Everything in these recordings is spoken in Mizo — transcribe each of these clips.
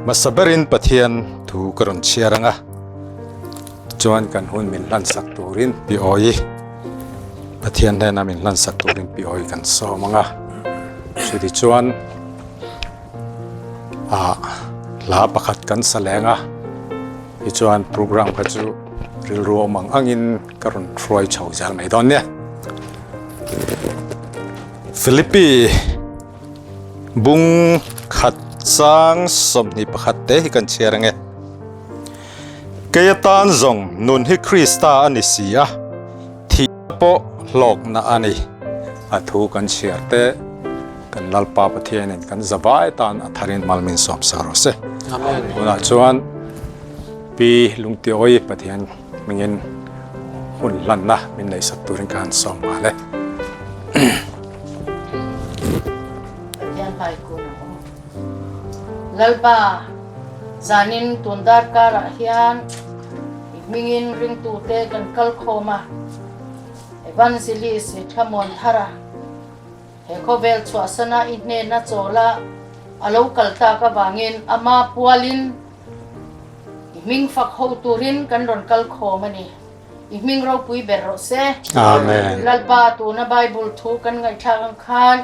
Hmasa berin Pathian thu ka rawn chhiar ang a, chuan kan hun min hlansak turin Pi Awi, Pathian hnena min hlansak turin Pi Awi kan sawm ang a, chutichuan ah hla pakhat kan sa leng a, tichuan program kha chu rilru awm ang angin ka rawn hruai chho zel mai dawn nia. Philippi bung khat chang 21 te hi kan chhiar ange. Kei atan zawng nun hi Krista a ni si a, thihna pawh hlawkna a ni. A thu kan chhiar te kan Lalpa Pathianin kan zavai tan a tharin mal min sawm sak rawh se. Amen. Tunah chuan Pi Lungtiawi Pathian hmingin hun hlanna min neihsak turin ka han sawm nghal e. Pathian hmai kun ang u. Lalpa, zanin tun darkarah hian i hmingin ringtute kan kal khawm a, Evangelist Thlamuan Thara he khawvel chhuahsana i hnena chawla a lo kal tak avangin ama pualin i hming fak ho turin kan rawn kal khawm a ni. I hming ropui ber rawh se. Amen. Lalpa tuna Bible thu kan ngaihthlak ang khan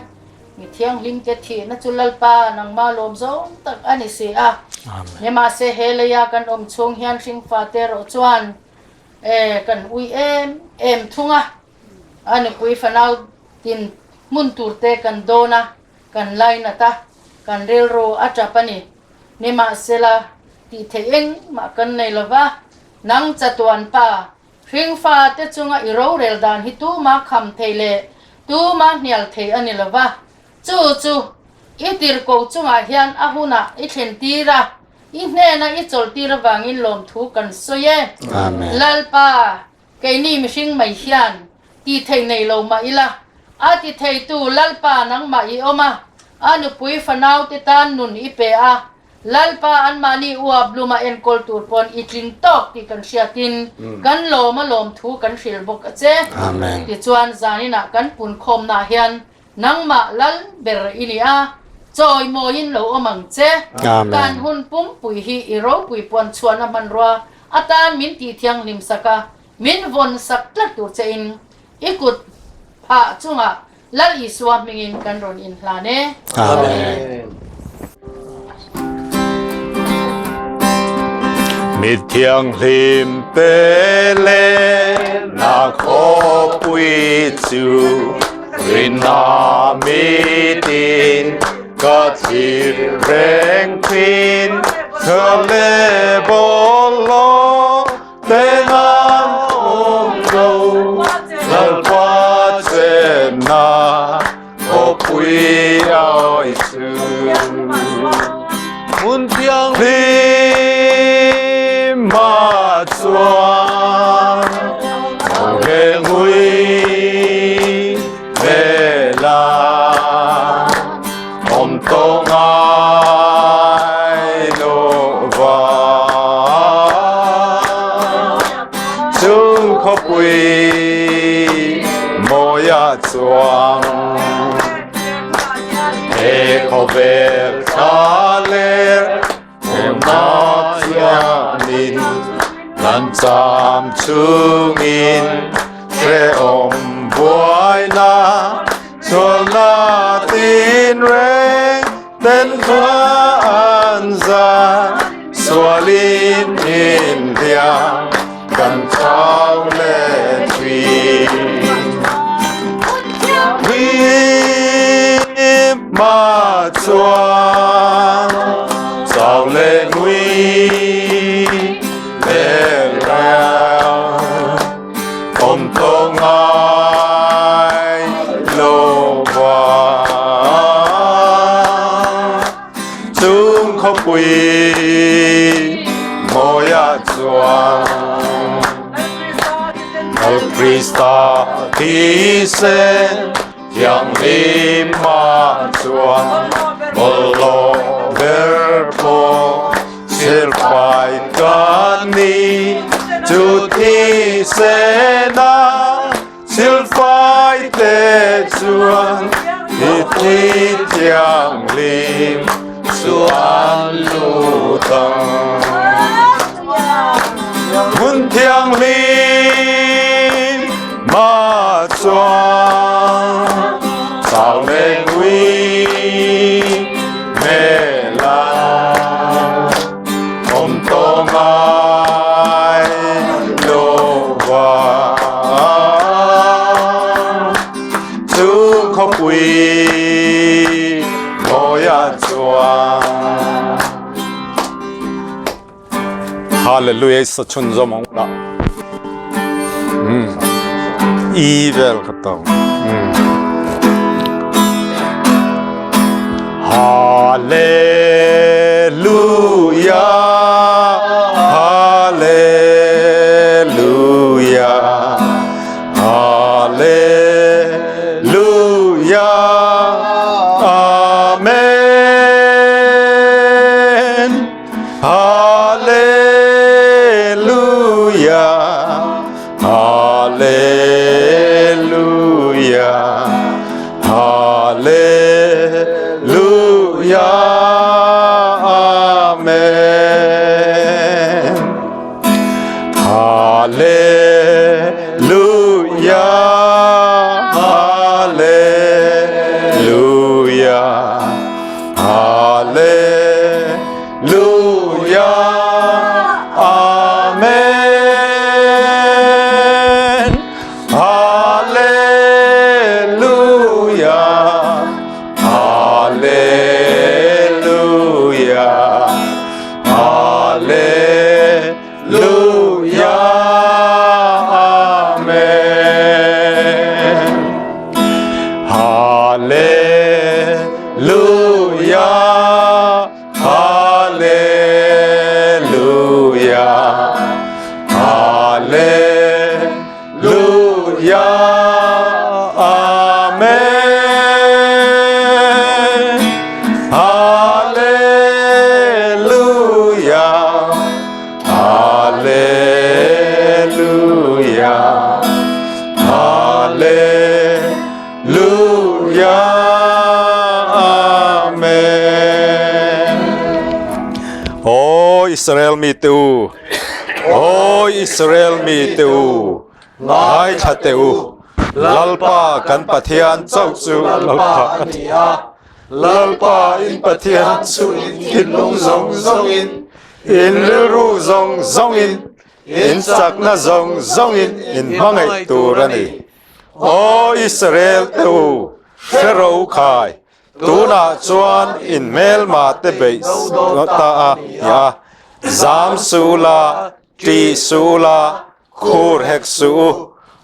mi thianghlim te thihna chu Lalpa nangma lawm zawng tak a ni si a. Amen. Nimahse he leia kan awm chhung hian hringfa te erawh chuan e kan ui em em thung a. A nupui fanau tin hmun tur te kan dawn a, kan lainat a, kan rilru a tap a ni. Nimahsela tih theih engmah kan nei lova, Nang chatuan pa, hringfa te chunga i rorel dan hi tuma kham thei leh tuma hnial thei a ni lo va, chu chu i tirko chungah hian a hunah i thlen tir a, i hnena i chawl tir avangin lawmthu kan sawi e. Amen. Lalpa, keini mihring mai hian ti thei nei lo mah ila, a ti theitu Lalpa nangmah i awm a, a nupui fanau te tan nun i pe a, Lalpa anmahni uap luma enkawl tur pawn i tling tawk tih kan hriatin kan lawm a lawm thu kan hrilh bawk a che. Amen. Tichuan zaninah kan punkhawmnaah hian nangmah lal ber i ni a, chawimawiin lo awm ang che. Amen. Kan hun pumpui hi i ropui puan chhuahna hmanrua atan min tih thianghlim sak a, min vawn sak tlat tur chein i kut phah chungah Lal Isua hmingin kan rawn inhlan e. Amen. Mi thianghlim te le na khawpui chu rinna mitin ka thlir reng thin ka le bawlhhlawh Tengan awm lo Lalpa chenna khawpui ai chu Hmun thianghlim ah chuan He ngui vela awm tawh ngai lo va. Chung khawpui mawia chuang he khawvel thla ler hmunah chuanin lan cham chungin hrehawm buaina sualna tinreng ten khua an za sualin inhliam kan chau leh thin. Ma chuan chau leh ngui leh reng awm tawh ngai lo va chung khawpui mawiah chuan Lal Krista thisen Thianghlim ah chuan bawlhhlawh ber pawh silfai kan ni. Chu thisen a silfai te chuan i thi thianghlim chu an lut. dang. Hmun thianghlim mah chuan chau leh ngui hmela awm tawh ngai lo vang. Chu khawpui mawiah chuan. Hallelujah sa chhun zawm ang la. I vel ka tawng. Hallelujah Hallelujah Hallelujah Amen Hallelujah Hallelujah Hallelujah Amen Hallelujah Hallelujah Hallelujah Amen Hallelujah Hallelujah Hallelujah Amen Hallelujah Hallelujah Hallelujah Amen Hallelujah Hallelujah Hallelujah Amen Aw Israel mi te u Aw Israel mi te u ngaithla teh u Lalpa kan Pathian chauh chu Lalpa a ni a Lalpa in Pathian chu in thinlung zawng zawngin in rilru zawng zawngin in chakna zawng zawngin in hmangaih tur a ni. Aw Israel te u, hre ro khai, tunah chuan in hmelma te beih ta a ni a, zam suh la, ṭih suh la, khur hek suh u,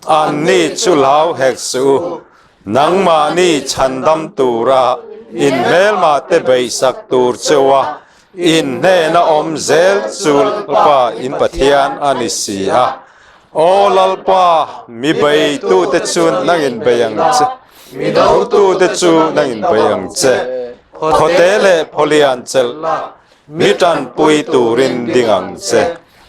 anni chu hlau hek suh u, nangmahni chhandam tura in hmelma te beihsak tur cheu a, In hnena awm zel chu Lalpa in Pathian a ni si a. Aw Lalpa, mi beitute chu nang in bei ang che, mi dotute chu nang in bei ang che. Khawte leh phawlian chelh la, mi tanpui turin ding ang che.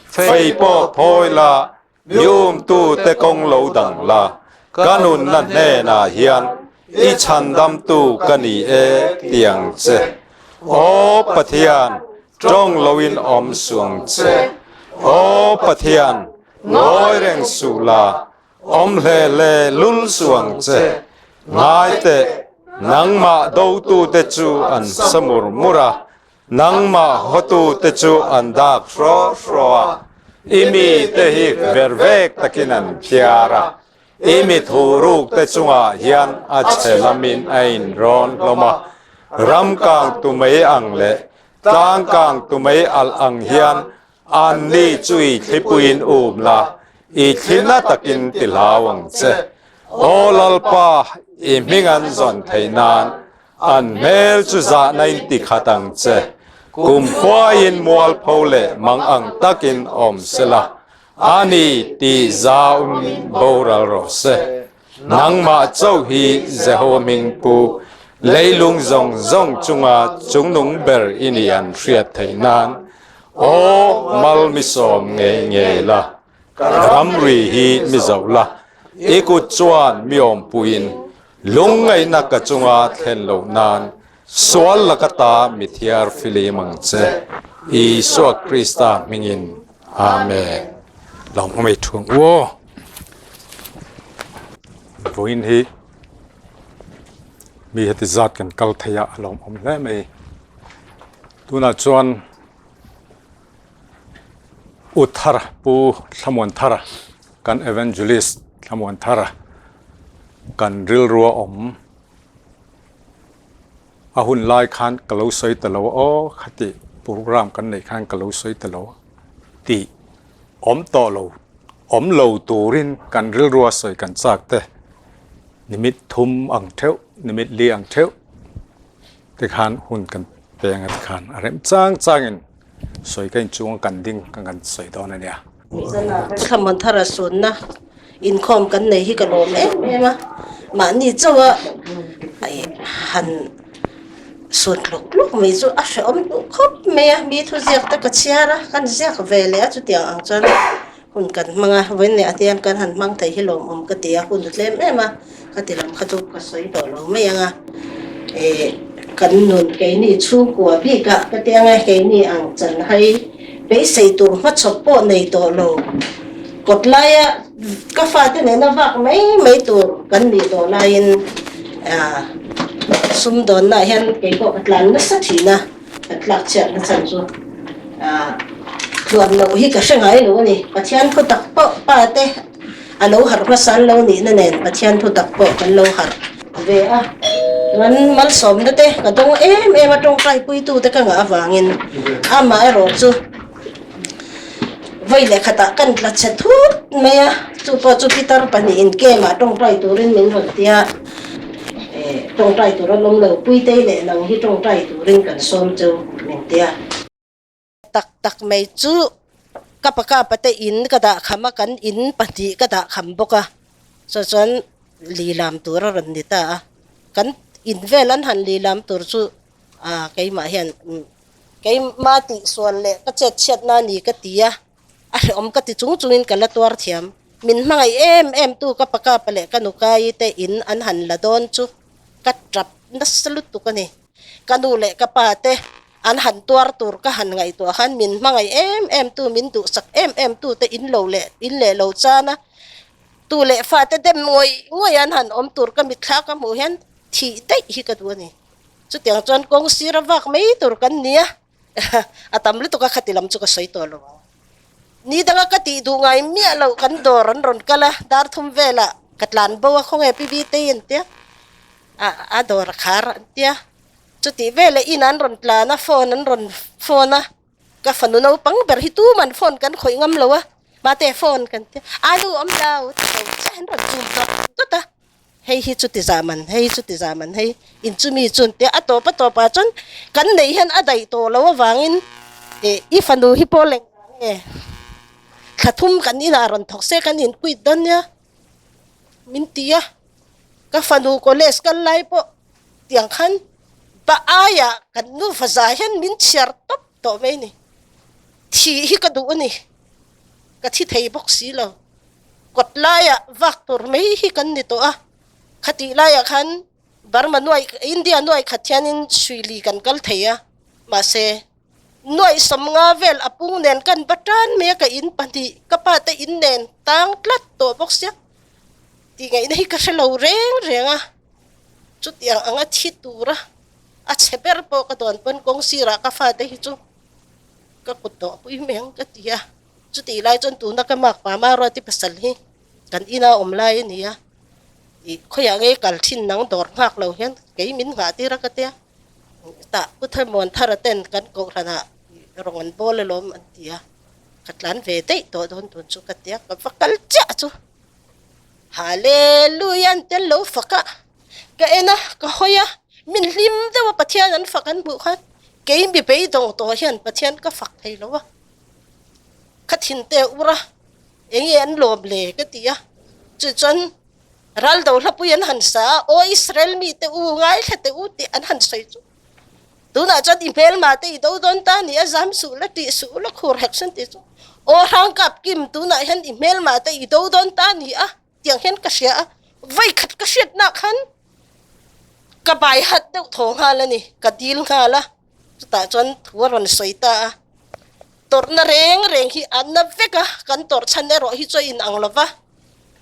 Fei pawh phawi la, Mi umtute kawng lo dang la, ka nunna hnenah hian i chhandamtu ka ni e ti ang che. Aw Pathian, tawng loin awm suh ang che. Aw Pathian, ngawi reng suh la, awm hle hle lul suh ang che. Ngai teh, nangmah dotute chu an sa mur mur a, Nangmah hawtute chu an dak hraw hraw a, i mite hi vervek takin an phiar a, i mi thurukte chungah hian a chhe lamin a inrawn hlawm a, ram kang tu mai ang leh tlang kang tu mai alh ang hian anni chu i thlipuiin um la, i thli na takin ti hlau ang che. Aw Lalpa, i hming an zawn theih nan An hmel chu zahna in ti khat ang che. Kum khuaiin mualpho leh mang ang takin awm sela, a ni tih zauin boral rawh se. Nangmah chauh hi Jehovah hming pu, leilung zawng zawng chunga chungnung ber i ni an hriat theih nan, aw mal mi sawm ngei ngei la. Ka ramri hi mi zoh la, i kut chuan mi awmpuiin lungngaihna ka chunga thlen loh nan. Sual laka ta mi thiar filim ang che, Isua Krista hmingin. Amen. Lawm awm ei thu ang u aw. Vawiin hi mi heti zat kan kal thei a, a lawm awm hle mai. Tunah chuan U Thara, Pu Thlamuan Thara, kan Evangelist Thlamuan Thara kan rilrua awm. A hun lai khan ka lo sawi ta lo a, aw khati program kan neih khan ka lo sawi ta lo a tih awm tawh lo, awm lo turin kan rilrua sawi kan chak te nimit thum ang theuh, nimit li ang theuh te khan hun kan peng a tikhan a rem chang changin sawi ka inchung a kan ding kan kan sawi dawn a nia. Thlamuan thara sunna inkhawm kan nei hi ka lawm em em a, mahni chauha han sun tluk tluk mai chu a hrehawm duh khawp mai a, mi thuziak te ka chhiar a, kan ziak ve leh a chutiang ang chuan hun kan hmang a, vawiin leh atiang kan han hmang thei hi lawmawm ka ti a, hun a tlem em a, ka ti lam kha chu ka sawi tawh lo mai ang a, eh kan nun keini chhungkua bikah ka ti ang e, keini ang chanhai beisei tur hmachhawp pawh nei tawh lo, kawt laia ka fate nena vak mai mai tur kan nih tawh laiin ah sumdawnnaah hian keipawh ka tlan nasa thin a. Ka tlak chhiatna chan chu tluan loh hi ka hre ngai lo a ni. Pathian thu tak pawh pa te a lo harh hmasa an lo nihna nen Pathian thu tak pawh kan lo harh ve a. Chuan malsawmna te ka dawng em em a tawngtai puitu te ka ngah avangin amaherawh chu vawi leh khatah kan tla chhe thut mai a, chu pawh chu pitar pahnihin kemah tawngtai turin min rawn ti a, eh tawngtai tur a lawm lo, Puitei leh nang hi tawngtai turin kan sawm cheu min ti a. Tak tak mai chu ka paka pate in ka dah kham a, kan in pahnih ka dah kham bawk a, chu chuan lilam tur a rawn ni ta a, kan in vel an han lilam tur chu ah keimah hian Keimah tihsual leh ka chet chhiatna a ni ka ti a, a hrehawm ka ti chung chungin ka la tuar thiam. Min hmangaih em em tu ka pakapa leh ka nukai te in an han la dawn chu ka tap nasa lutuk a ni. Ka nu leh ka pa te an han tuar tur ka han ngaihtuah khan min hmangaih em em tu, min duhsak em em tu te in lo leh in leh lo chana tu leh fate dem ngawih ngawih an han awm tur ka mitthla ka hmuh hian thih daih hi ka duh a ni. Chutiang chuan kawng sir a vak mai tur kan ni a, a tam lutuk a khati lam chu ka sawi tawh lo ang. Ni danga ka tih duh ngai miah loh kan dawr an rawn kal a, dar thum velah ka tlan bo a, khawnge Pi Bitei an tia, a a dawr a khar an tia. Chutih veleh in an rawn tlan a, phone an rawn phone a, ka fanu naupang ber hi tuman phone kan khawih ngam lo a, mate phone kan tia, a nu awm lo ti lo chiah an rawn tum dawt dawt a. Hei hi chuti zah man, hei hi chuti zah man, hei in chumi chun te a tawp a tawp ah chuan kan neih hian a daih tawh loh avangin eh i fanu hi pawh leng nge thla thum kan inah rawn thawk se kan in quit dawn nia min ti a, ka fanu college kal lai pawh tiang khan pa aiah kan nufa zah hian min chhiar tawp tawh mai ni, thih hi ka duh a ni, ka thi thei bawk si lo. Kawt laiah vak tur mai hi kan ni tawh a, khatih laiah khan Burma nuai India nuai khat hianin Suili kan kal thei a, mahse nuaih sawmnga vel a pung nen kan va tan mai a, ka in pahnih ka pa te in nen tang tlat tawh bawk sia tih ngaihna hi ka hre lo reng reng a, chutiang anga thi tura a chhe ber pawh ka dawn pawn kawng sirah ka fate hi chu ka kut dawh pui mai ang ka ti a. Chutih lai chuan tuna ka mak pa Maruati pasal hi kan ina awm lai a ni a, ih khawiah nge kal thin nang dawr nghak lo hian kei min nghah tir a ka tia, tah Pu Thamuan Thara ten kan kohhranah rawng an bawl alawm an ti a, ka tlan ve daih tawh dawn tun chu ka tia, ka va kal chiah chu Hallelujah an tel lo fak a, ka en a, ka hawi a, min hlim deuh a Pathian an fak an hmuh khan kei mi beidawng tawh hian Pathian ka fak thei lo a. Ka thin te ur a, enge an lawm le ka ti a, chu chuan ral do hlapui an han sa a, aw Israel mite u ngaithla teh u tih an han sawi chu tunah chuan i hmelma te i do dawn ta ni a, zam suh la tih suh la khur hek sun tih chu aw hrangkap kim tunah hian i hmelma te i do dawn ta ni a tiang hian ka hria a, vawikhat ka hriatna khan. Ka bai hat deuh thaw nghal a ni, ka dil nghal a, chutah chuan thu a rawn sawi ta a. Tawrhna reng reng hi a na vek a, kan tawrh chhan erawh hi chu a inang lo va.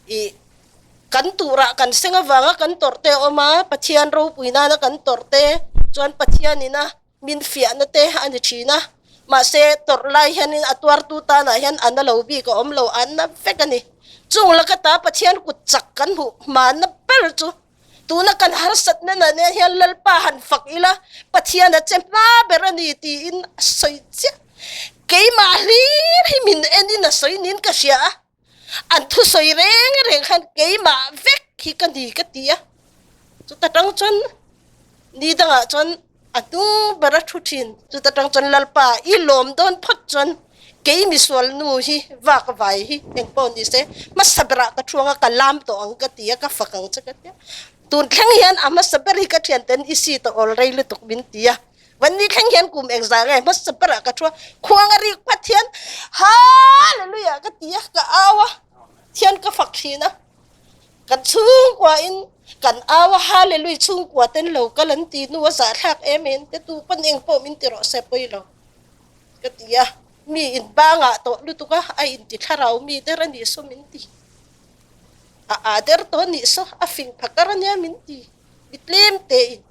Ih, kan turah kan seng avanga kan tawrh te a awm a, Pathian ropui nana kan tawrh te chuan Pathianin a min fiahna te a ni thin a. Mahse, tawrh lai hianin a tuartu tanah hian a na lo bik a awm lo, a na vek a ni. Chung laka ta Pathian kut chak kan hmuh hmanna ber chu Tuna kan harsatna na nen hian Lalpa han fak ila, Pathian a che hma ber a ni tiin a sawi chiah. Keimah hlir hi min enin a sawi niin ka hria a, an thusawi reng reng khan keimah vek hi ka ni ka ti a. Chuta tang chuan ni dangah chuan a hnung ber a thu thin. Chuta tang chuan Lalpa i lawm dawn phawt chuan kei misual nu hi vak vai hi engpawh ni se hmasa berah ka thuang a ka lam tawh ang ka ti a ka fak ang che ka ti a. Tun thleng hian a hmasa ber hi ka thian ten i seat a awl rei lutuk min ti a. Vanni thleng hian kum engzah nge hmasa berah ka thu a khuang a rik phat hian Hallelujah ka ti a ka au a thian ka fak thin a. Kan chhungkua in kan au a Hallelujah chhungkua ten lo kal an ti nu a zahthlak em em te tu pawn eng pawh min ti rawh se pawi lo. Ka ti a, mi in bangah tawh lutuk a, a inti thlarau mi der a nih saw min ti. A aa der tawh a nih saw, a fing phakar a nia min ti. Mi tlem te in,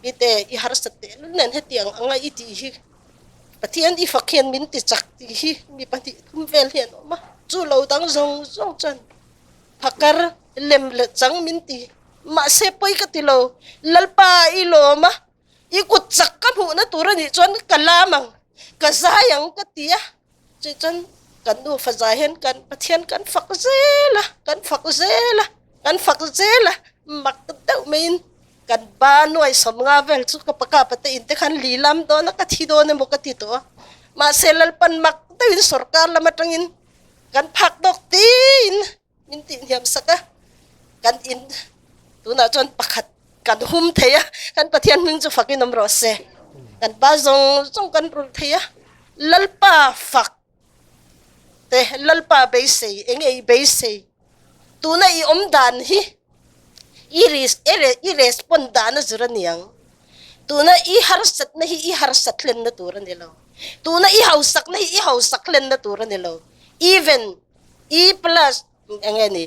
mi te i harsat teh lul nen hetiang anga i tih hi Pathian i fak hian min ti chak tih hi mi 2 thum vel hi an awm a, chu lo dang zawng zawng chuan phakar lem leh chang min ti. Mahse pawi ka ti lo, Lalpa i lawm a, I kut chak ka hmuhna tur a nih chuan ka lam ang, ka zai ang ka ti a. Chutih chuan kan nufa zai hian kan Pathian kan fak zel a, kan fak zel a, kan fak zel a, mak deuh maiin kan ba nuai 50 vel chu ka pakapa te in te khan li lam dawn a, ka thi dawn emaw ka ti tawh a. Mahse Lalpan mak deuhin sorkar lam atangin kan phak dawk tiin Min tihhniam sak a, kan in tunah chuan pakhat kan hum thei a, kan Pathian hming chu fakin awm rawh se. Kan pa zawng zawng kan rulh thei a, Lalpa fak te, Lalpa beisei, eng nge i beisei? Tuna i awm dan hi i i respond dan a zir a niang. Tuna i harsatna hi i harsat hlenna tur a ni lo. Tuna i hausakna hi i hausak hlenna tur a ni lo. Even E plus eng nge ni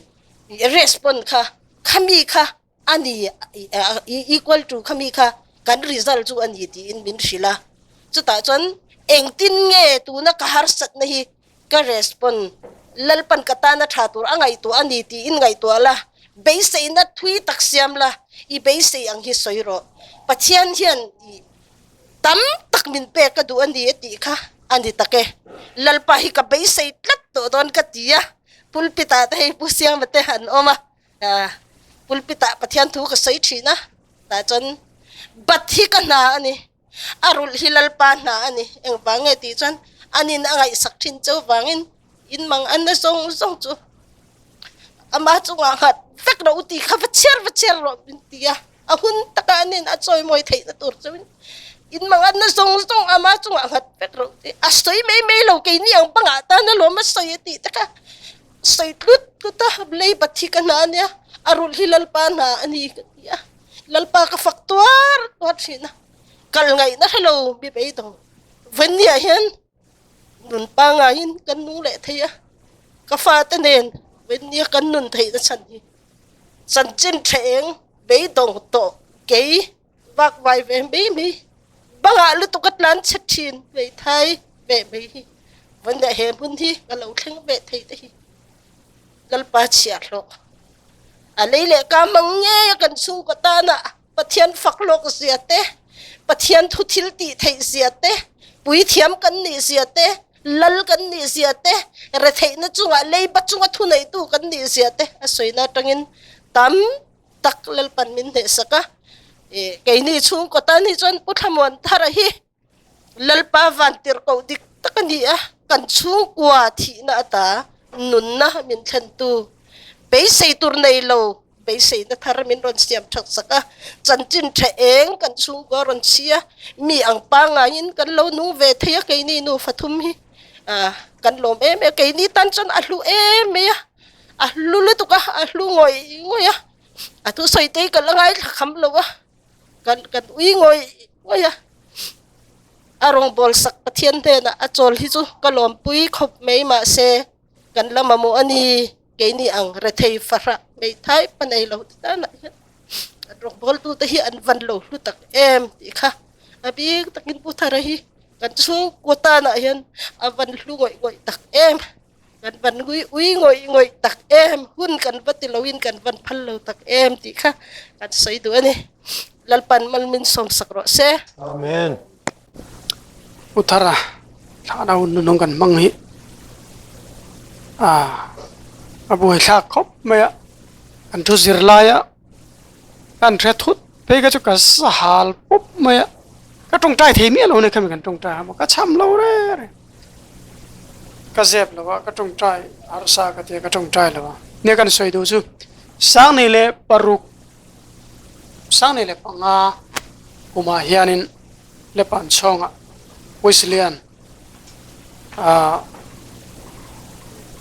respond kha khami kha a ni equal to khami kha kan result chu a ni tiin min hrilh a. Chutah chuan engtin nge tuna ka harsatna hi ka respond Lalpan ka tana tha tur a ngaihtuah a ni tiin ngaihtuah la, beiseina thui tak siam la, i beisei ang hi sawi rawh. Pathian hian i Tam tak min pek ka duh a ni a tih kha a ni tak e. Lalpa hi ka beisei tlat tawh dawn ka ti a, pulpit ah te hei Pu Siama te an awm a, pulpit ah Pathian thu ka sawi thin a, tah chuan bat hi ka hna a ni, a rulh hi Lalpa hna a ni, engvang nge tih chuan anin a ngaihsak thin cheu vangin in mang an na zawng zawng chu ama chungah nghat vek rawh u tih kha va chhiar va chhiar rawh min ti a. A hun taka anin a chawimawi theihna tur chuin in manganna zawng zawng ama chungah nghat vek rawh tih a sawi mai mai lo keini ang bangah tan alawm a sawi a tih te kha sawi tlut tlut a lei bat hi ka hna ania a rulh hi Lalpa hna a ni ka ti a Lalpa ka fak tuar tuar thin a kal ngaihna hrelo mi beidawng Vania hian nun pangaiin kan nung leh thei a ka fate nen Vania kan nun theihna chhan hi Chanchin thleng beidawng tawh kei vak vai ve mai mai bangah lutuk a tlan chhe thin hmeithai ve mai hi vawiin he hmun hi ka lo thleng ve thei te hi Lalpa chhiahhlawh a lei leh ka hmang ngei a kan chhungkaw tana Pathian fak lawk zia te, Pathian thu thil tih theih zia te, puithiam kan nih zia te, lal kan nih zia te, retheihna chungah leiba chunga thuneitu kan nih zia te a sawina atangin tam tak Lalpan min hnehsak a. Keini chhungkaw tan hi chuan Pu Thlamuanthara hi Lalpa vantirhkoh dik tak a ni a, kan chhungkua thihna ata nunna min thlentu, beisei tur nei lo beiseina thar min rawn siam that sak a, chanchin tha eng kan chhungkua rawn chhi a, mi ang pangaiin kan lo nung ve thei a keini nufa thum hi kan lawm em em a, keini tan chuan a hlu em mai a, a hlu lutuk a, a hlu ngawih ngawih a. A thusawi te hi ka la ngaithla kham lo a, kan kan ui ngawih ngawih a. A rawngbâwl sak Pathian hnênah a chawl hi chu ka lawmpui khawp mai mahse kan la mamawh a ni. Keini ang rethei fahrah hmeithai pa nei lo te tanah hian an rawngbâwltute hi an van lo hlu tak em tih kha a bik takin Pu Thara hi kan chhungkaw tanah hian a van hlu ngawih ngawih tak em. Kan van ngui ui ngawih ngawih tak em, hun kan va ti loin kan van phal lo tak em tih kha kan sawi duh a ni. Lalpan mal min sawm sak rawh se. Amen. Pu Thara, thla no nunung kan hmang hi a buaithlak khawp mai a, kan thu zir laia kan hre thut phei kha chu ka sahal pup mai a, ka tawngtai thei miah lo a ni khami kan tawngtai a, ka cham lo reng reng. Ka zep lo a, ka tawngtai harsa ka tia ka tawngtai lo a. Nia kan sawi duh chu Sangnei leh paruk, Sangnei leh panga kumah hianin Lepan chhawngah Wesleyan ah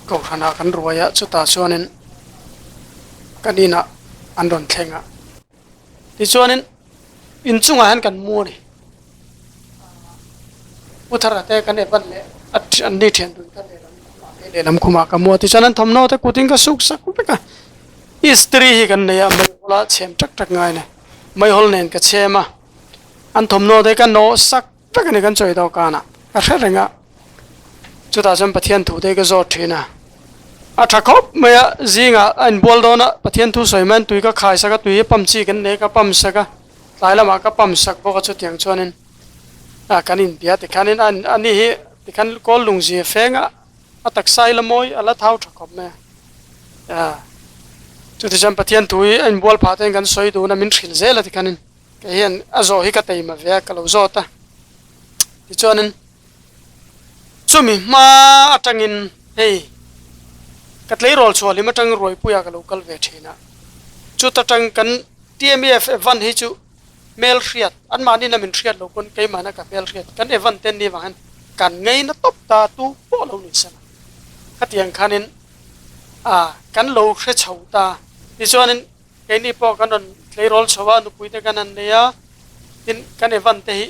Kohhranah kan ruai a, chutah chuanin kan inah an rawn thleng a. Tichuanin inchungah hian kan mu a ni. Pu Thara te kan evan leh a an ni thian dun kha lehlam khumah te lehlam khumah ka mu a. Tichuan an thawmhnaw te kutin ka suk sak vek a. Istiri hi kan nei a, meihawl a chhem tak tak ngai a ni. Meihawl nen ka chhem a, an thawmhnaw te ka nawh sak vek a ni kan chawi dawhkanah. Ka hre reng a, chutah chuan Pathian thu te ka zawt thin a. A tha khawp mai a, zingah a inbual dawn a, Pathian thu sawi mai tui ka khai sak a, tui hi pump chi kan nei a, ka pump sak a, tlai lamah ka pump sak bawk a, chutiang chuanin a kan inbia tikhanin a ni hi tikhan kawl lungzia feng a, a taksa hi la mawi a la thau tha khawp mai a, chutichuan Pathian thu hi a inbual phah te kan sawi dun a, min hrilh zel a tikhanin kei hian a zawh hi ka teima ve a, ka lo zawt a, tichuanin. Chumi hma atangin hei ka tleirawl chhuah hlim atang Ruaipuia ka lo kal ve thin a, chuta tang kan TMEF Evan hi chu hmel hriat anmahni na min hriat lo pawn keimahna ka hmel hriat kan Evan te ni vang hian kan ngeina tawp ta tu pawh lo ni sela khatiang khanin a kan lo hre chho ta tichuanin keini pawh kan rawn tleirawl chho a nupui te kan han nei a tin kan Evan te hi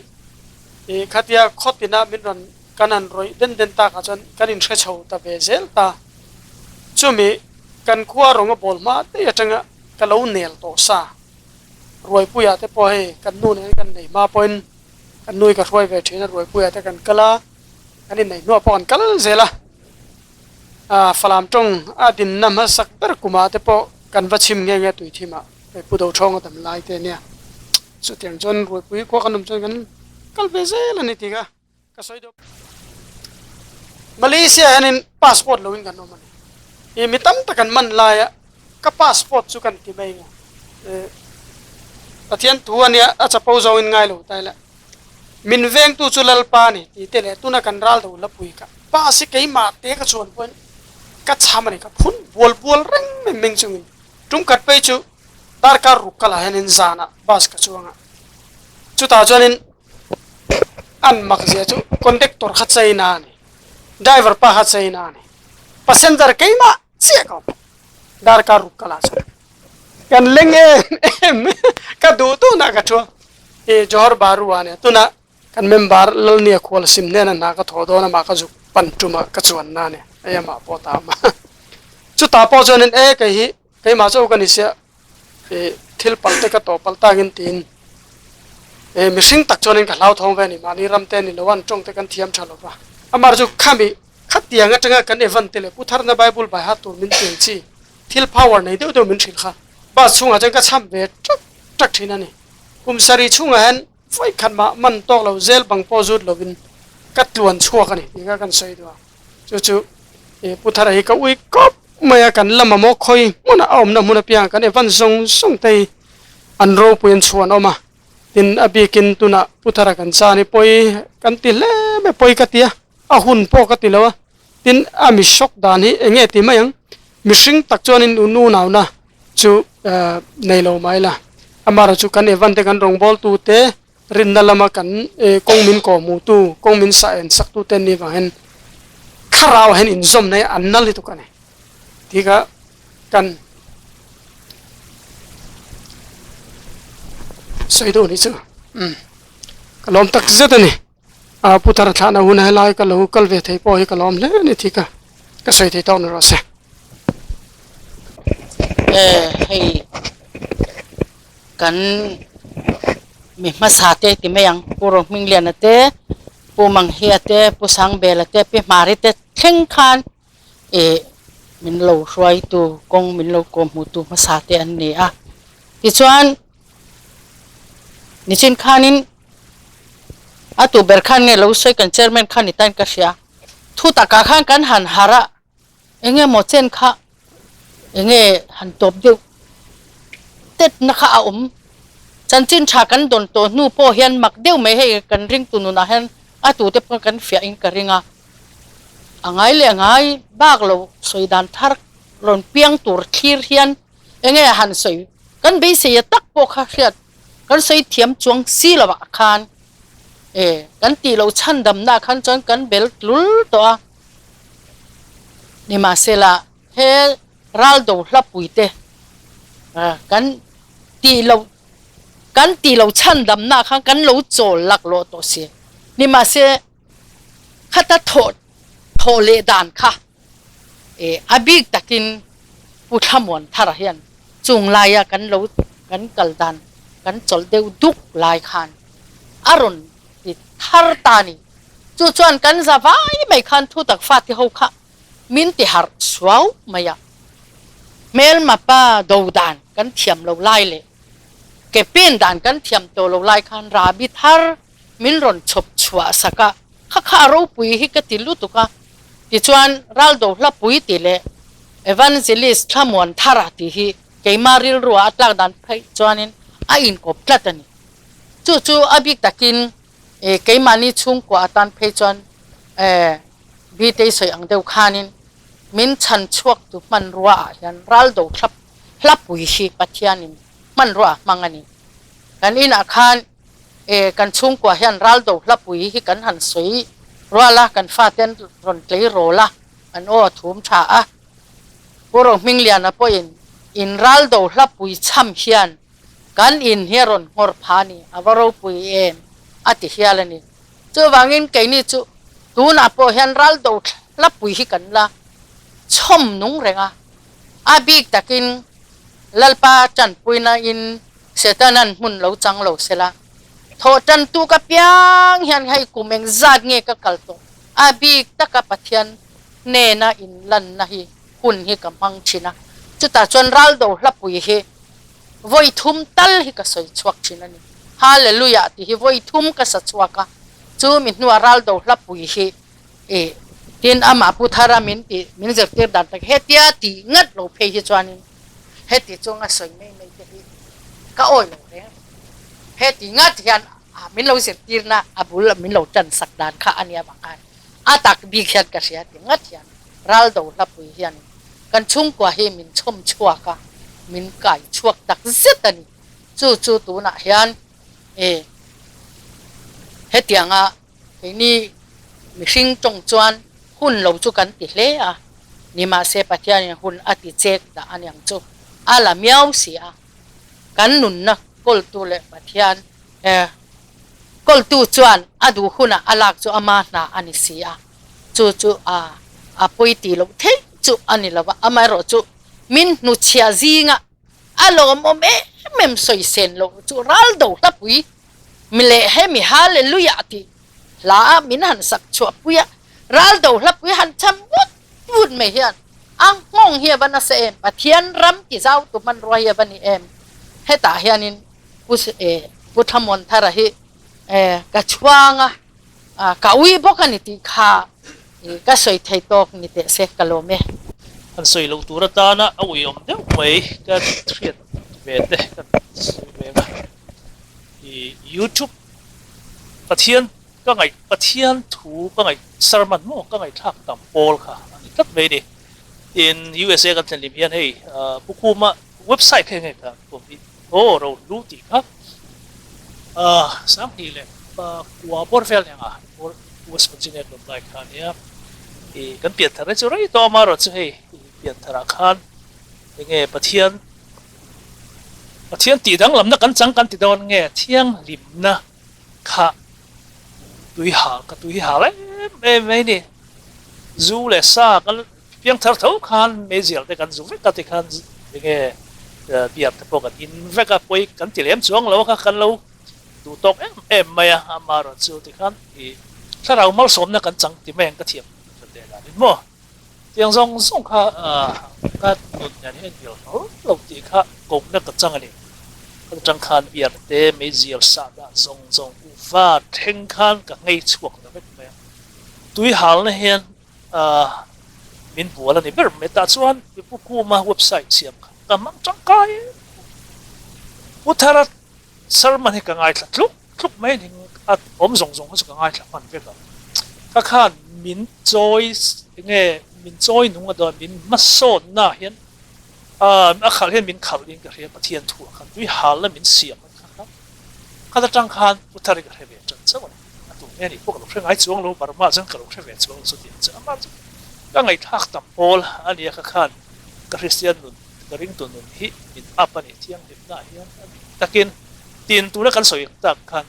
Ih khatia khaw tinah min rawn kan han rawih den den tak ah chuan kan inhre chho ta ve zel ta. Chumi kan khua rawnga bawl hma daih atanga ka lo nel tawh sa. Ruaipuia te pawh hei kan nu nen kan nei hma pawhin kan nui ka hruai ve thin a, Ruaipuia te kan kal a, kan inneih hnuah pawh kan kal zel a. Ah Falam tawng a dinna hmasak ber kumah te pawh kan va chhim nghe nghe Tuithimah hei Pu Dothawng a dam lai te ania. Chutiang chuan Ruaipui khua kan awm chuan kan kal ve zel a ni tih kha ka sawi deuh. Malaysia hianin passport loin kan awm a ni. Ih mi tam tak an man laia ka passport chu kan ti mai ang a. Ih Pathian thu a nia a chapo zawngin ngai lo ta ila. Min vengtu chu Lalpa a ni tih te leh tuna kan ral do lapui ka pa si keimah te ka chuan pawhin ka chham a ni ka phun bual bual reng mai meng chungin tum khat phei chu Darkar ruk kalah hianin zanah bus ka chuang a, chutah chuanin an mak zia chu conductor kha China a ni, driver pa kha China a ni, passenger keimah chiah ka awm, darkar ruk kalah chuan kan leng em em ka duh duhnah ka thu a, ih Johor Bahru ah nia tunah kan member Lalnia khual sim hnena hna ka thawh dawn amah ka zuk pan tumah ka chuan na a ni, hei amah pawh ta awm a, chutah pawh chuanin e kei hi Keimah chu ka ni sia i thil pal te ka tawh palh takin tiin i mihring tak chuanin ka hlauthawng ve a ni. Mahni ram te a ni lo a, an tawng te kan thiam tha lo va. Amah chu khami khatiang atanga kan Evan te leh Pu Tharna Bible bai hat tur min tiang chi thil power nei deuh deuh min hrilh kha bus chhungah chuan ka cham ve tak tak thin a ni. Kum sarih chhungah hian vawi khat mah man tawk lo zel bang pawh zut lovin ka tluan chhuak a ni tih kha kan sawi duh a. Chu chu i Pu Thara hi ka ui kawp mai a, kan la mamawh khawi hmunah a awmna hmun apiang kan Evan zawng zawng te hi an ropui an chhuan awm a, tin a bikin tunah Pu Thara kan chan hi pawi kan ti hle mai, pawi ka ti a, a hun pawh ka ti lo a, tin a mi shock dan hi eng nge ti mai ang, mihring tak chuanin u nunauna chu nei lo mai la, amaherawhchu kan Evan te kan rawngbawltu te Rinna lama kan kawng min kawhhmuhtu, kawng min sah en saktute an nih vang hian thlarau hian inzawmna hi an nal lutuk a ni tih kha kan Sawi duh ni chu umm ka lawm tak zet a ni. A pu thar thlahna hun helai ka lo kal ve thei pawh hi ka lawm hle a ni tih ka ka sawi thei tawk ni rawh se. Eh hei kan mi hmasa te ti mai ang Pu Rohmingliana te Pu Manghia te Pu Sangbela te Pi Hmari te thleng khan eh min lo hruaitu kawng min lo kawhhmuhtu hmasa te an ni a tichuan nichin khanin a tu ber khan nge lo sawi kan chairman khan ni tan ka hria thu takah khan kan han harh a eng emaw chen kha eng nge han tawp deuh tet na kha a awm chanchin tha kan dawn tawh hnu pawh hian mak deuh mai hei kan ringtu nunah hian a tute pawh kan fiah in ka ring a a ngai leh a ngai bak lo sawi dan thar rawn piang tur thlir hian eng nge han sawi kan beisei a tak pawh kha hriat kan sawi thiam chuang si lo ah khan e kan tih loh chhan damna ah khan chuan kan bel tlul tawh a nimahsela he ral do hlapui te kan tih loh kan tih loh chhan damna ah khan kan lo chawl laklawh tawh si nimahse khata thawh thawh leh dan kha e a bik takin Pu Thlamuan Thara hian chung laia kan lo kan kal dan kan chawlh deuh duk lai khan a rawn ti thar ta a ni. Chu chuan kan za vai mai khan thu tak fate ho kha min ti harh suau mai a. Hmelma pa do dan kan thiam lo lai leh ke pen dan kan thiam tawh lo lai khan Rabi thar min rawn chhawp chhuah sak a, kha kha a ropui hi ka ti lutuk a, tichuan Raldo Hlapui tih leh Evangelist Thlamuan Thara tih hi keima rilruah a tlak dan pheih chuanin a inkawp tlat a ni. Chu chu a bik takin keimahni chhungkua atan phei chuan Bitei sawi ang deuh khanin min chhan chhuaktu hmanrua ah hian Raldo Hlapui hi Pathianin hmanrua a hmang a ni. Kan inah khan E, kan chhungkua hian Raldo hlapui hi kan han sawi rual a, kan fate an rawn tlei rawl a, an aw a thum tha a. Pu Rohmingliana pawhin in Raldo hlapui chham hian kan in hi a rawn nghawr pha a ni, a va ropui em a ti hial a ni. Chuvangin keini chu tunah pawh hian Raldo hlapui hi kan la chhawm nung reng a, a bik takin Lalpa tanpuina in Setanan hmun lo chang lo sela, thawh tan tuk apiang hian hei kum eng zat nge ka kal tawh, a bik taka Pathian hnena inlanna hi hun hi ka hmang thin a, chutah chuan raldo hlapui hi vawi thum tal hi ka sawi chhuak thin a ni. Hallelujah tih hi vawi thum ka sa chhuak a, chu mi hnua raldo hlapui hi i tin amah Pu Thara min tih min zirtir dan tak hetia tih ngat lo phei hi chuanin Heti chunga sawi mai mai te hi ka awi lo reng. Heti ngat hian min lo zirtirna a bul min lo tan sak dan kha a nia vang khan a tak bik hian ka hria ti ngat hian Raldo hlapui hian kan chhungkua hi min chhawm chhuak a, min kai chhuak tak zet a ni. Chu chu tunah hian e hetianga Keini mihring tawng chuan hun lo chu kan ti hle a, nimahse Pathianin hun a ti chek dah a niang chu a la miau si a. Kan nunna kawltu leh Pathian kawltu chuan a duh hunah a lak chu ama hna a ni si a, chu chu a a pawi tih loh theih chu a ni lo va, amaherawhchu min hnuchhiah zinga A lawmawm em em sawi sen loh chu ral do hlapui mi leh hemi Hallelujah tih hla a min han sak chhuah pui a, ral do hlapui han cham vut vut mai hian a nghawng hi a va nasa em, Pathian ram ti zau tu hmanrua hi a va ni em, hetah hianin Pu Pu Thlamuanthara hi ka chhuang a, Ka ui bawk a ni tih kha ka sawi thei tawk ni teh se ka lawm e. Han sawi loh tur atana a uiawm deuh mai ka hriat ve te ka sawi ve ang a. I YouTube Pathian ka ngaih Pathian thu ka ngaih sermon maw ka ngaihthlak tam pawl kha a ni tlat mai ni. Tin USA kan thlen lim hian hei Pu Khuma website kha enge ka tuam hi aw Rohlu tih kha Sanghnih leh kua bawr vel eng a West Virginia lawm lai kha ania i kan pian thar na chu rei tawh amaherawh chu hei i pian thar ah khan enge Pathian Pathian tih danglamna kan chang kan ti dawn nge thianghlimna kha tui hal ka tui hal em em mai ni. Zu leh sa kan piangthar tho khan meizial te kan zu vek a tikhan enge beer te pawh kan in vek a pawi kan ti lem chuang lo a kha kan lo duh tawk em em mai a amaherawhchu tikhan ih thlarau malsawmna kan chang ti mai ang ka thiam leh danin maw. Tiang zawng zawng kha ka nun nen hian inhnial hlawl lo tih kha kohna ka chang a ni. Ka chang khan biar te, meizial sah dah zawng zawng kuhva thleng khan ka nghei chhuak ta vek mai a. Tui halna hian min bual a ni ber mai. Tah chuan Pu Kuma website siam kha ka hmang tangkai em. Pu Thara sermon hi ka ngaithla tluk tluk mai a ni. A awm zawng zawng kha chu ka ngaithla hman vek ang. Ka khan min chawi enge min chawi nung a dawn min hmasawnna hian a khalh hian min khalh in ka hria Pathian thu ah khan tui halna min siam a kha kha khat atang khan Pu Thari ka hre ve tan chauh a ni. A tu nge nih pawh ka lo hre ngai chuang lo Burma chuan ka lo hre ve chuang lo chutiang chu amah chu ka ngaihthlak tam pawl a nia kha khan ka Kristian nun ka ringtu nun hi min up a ni thianghlimna ah hian a dik takin tin tuna kan sawi tak khan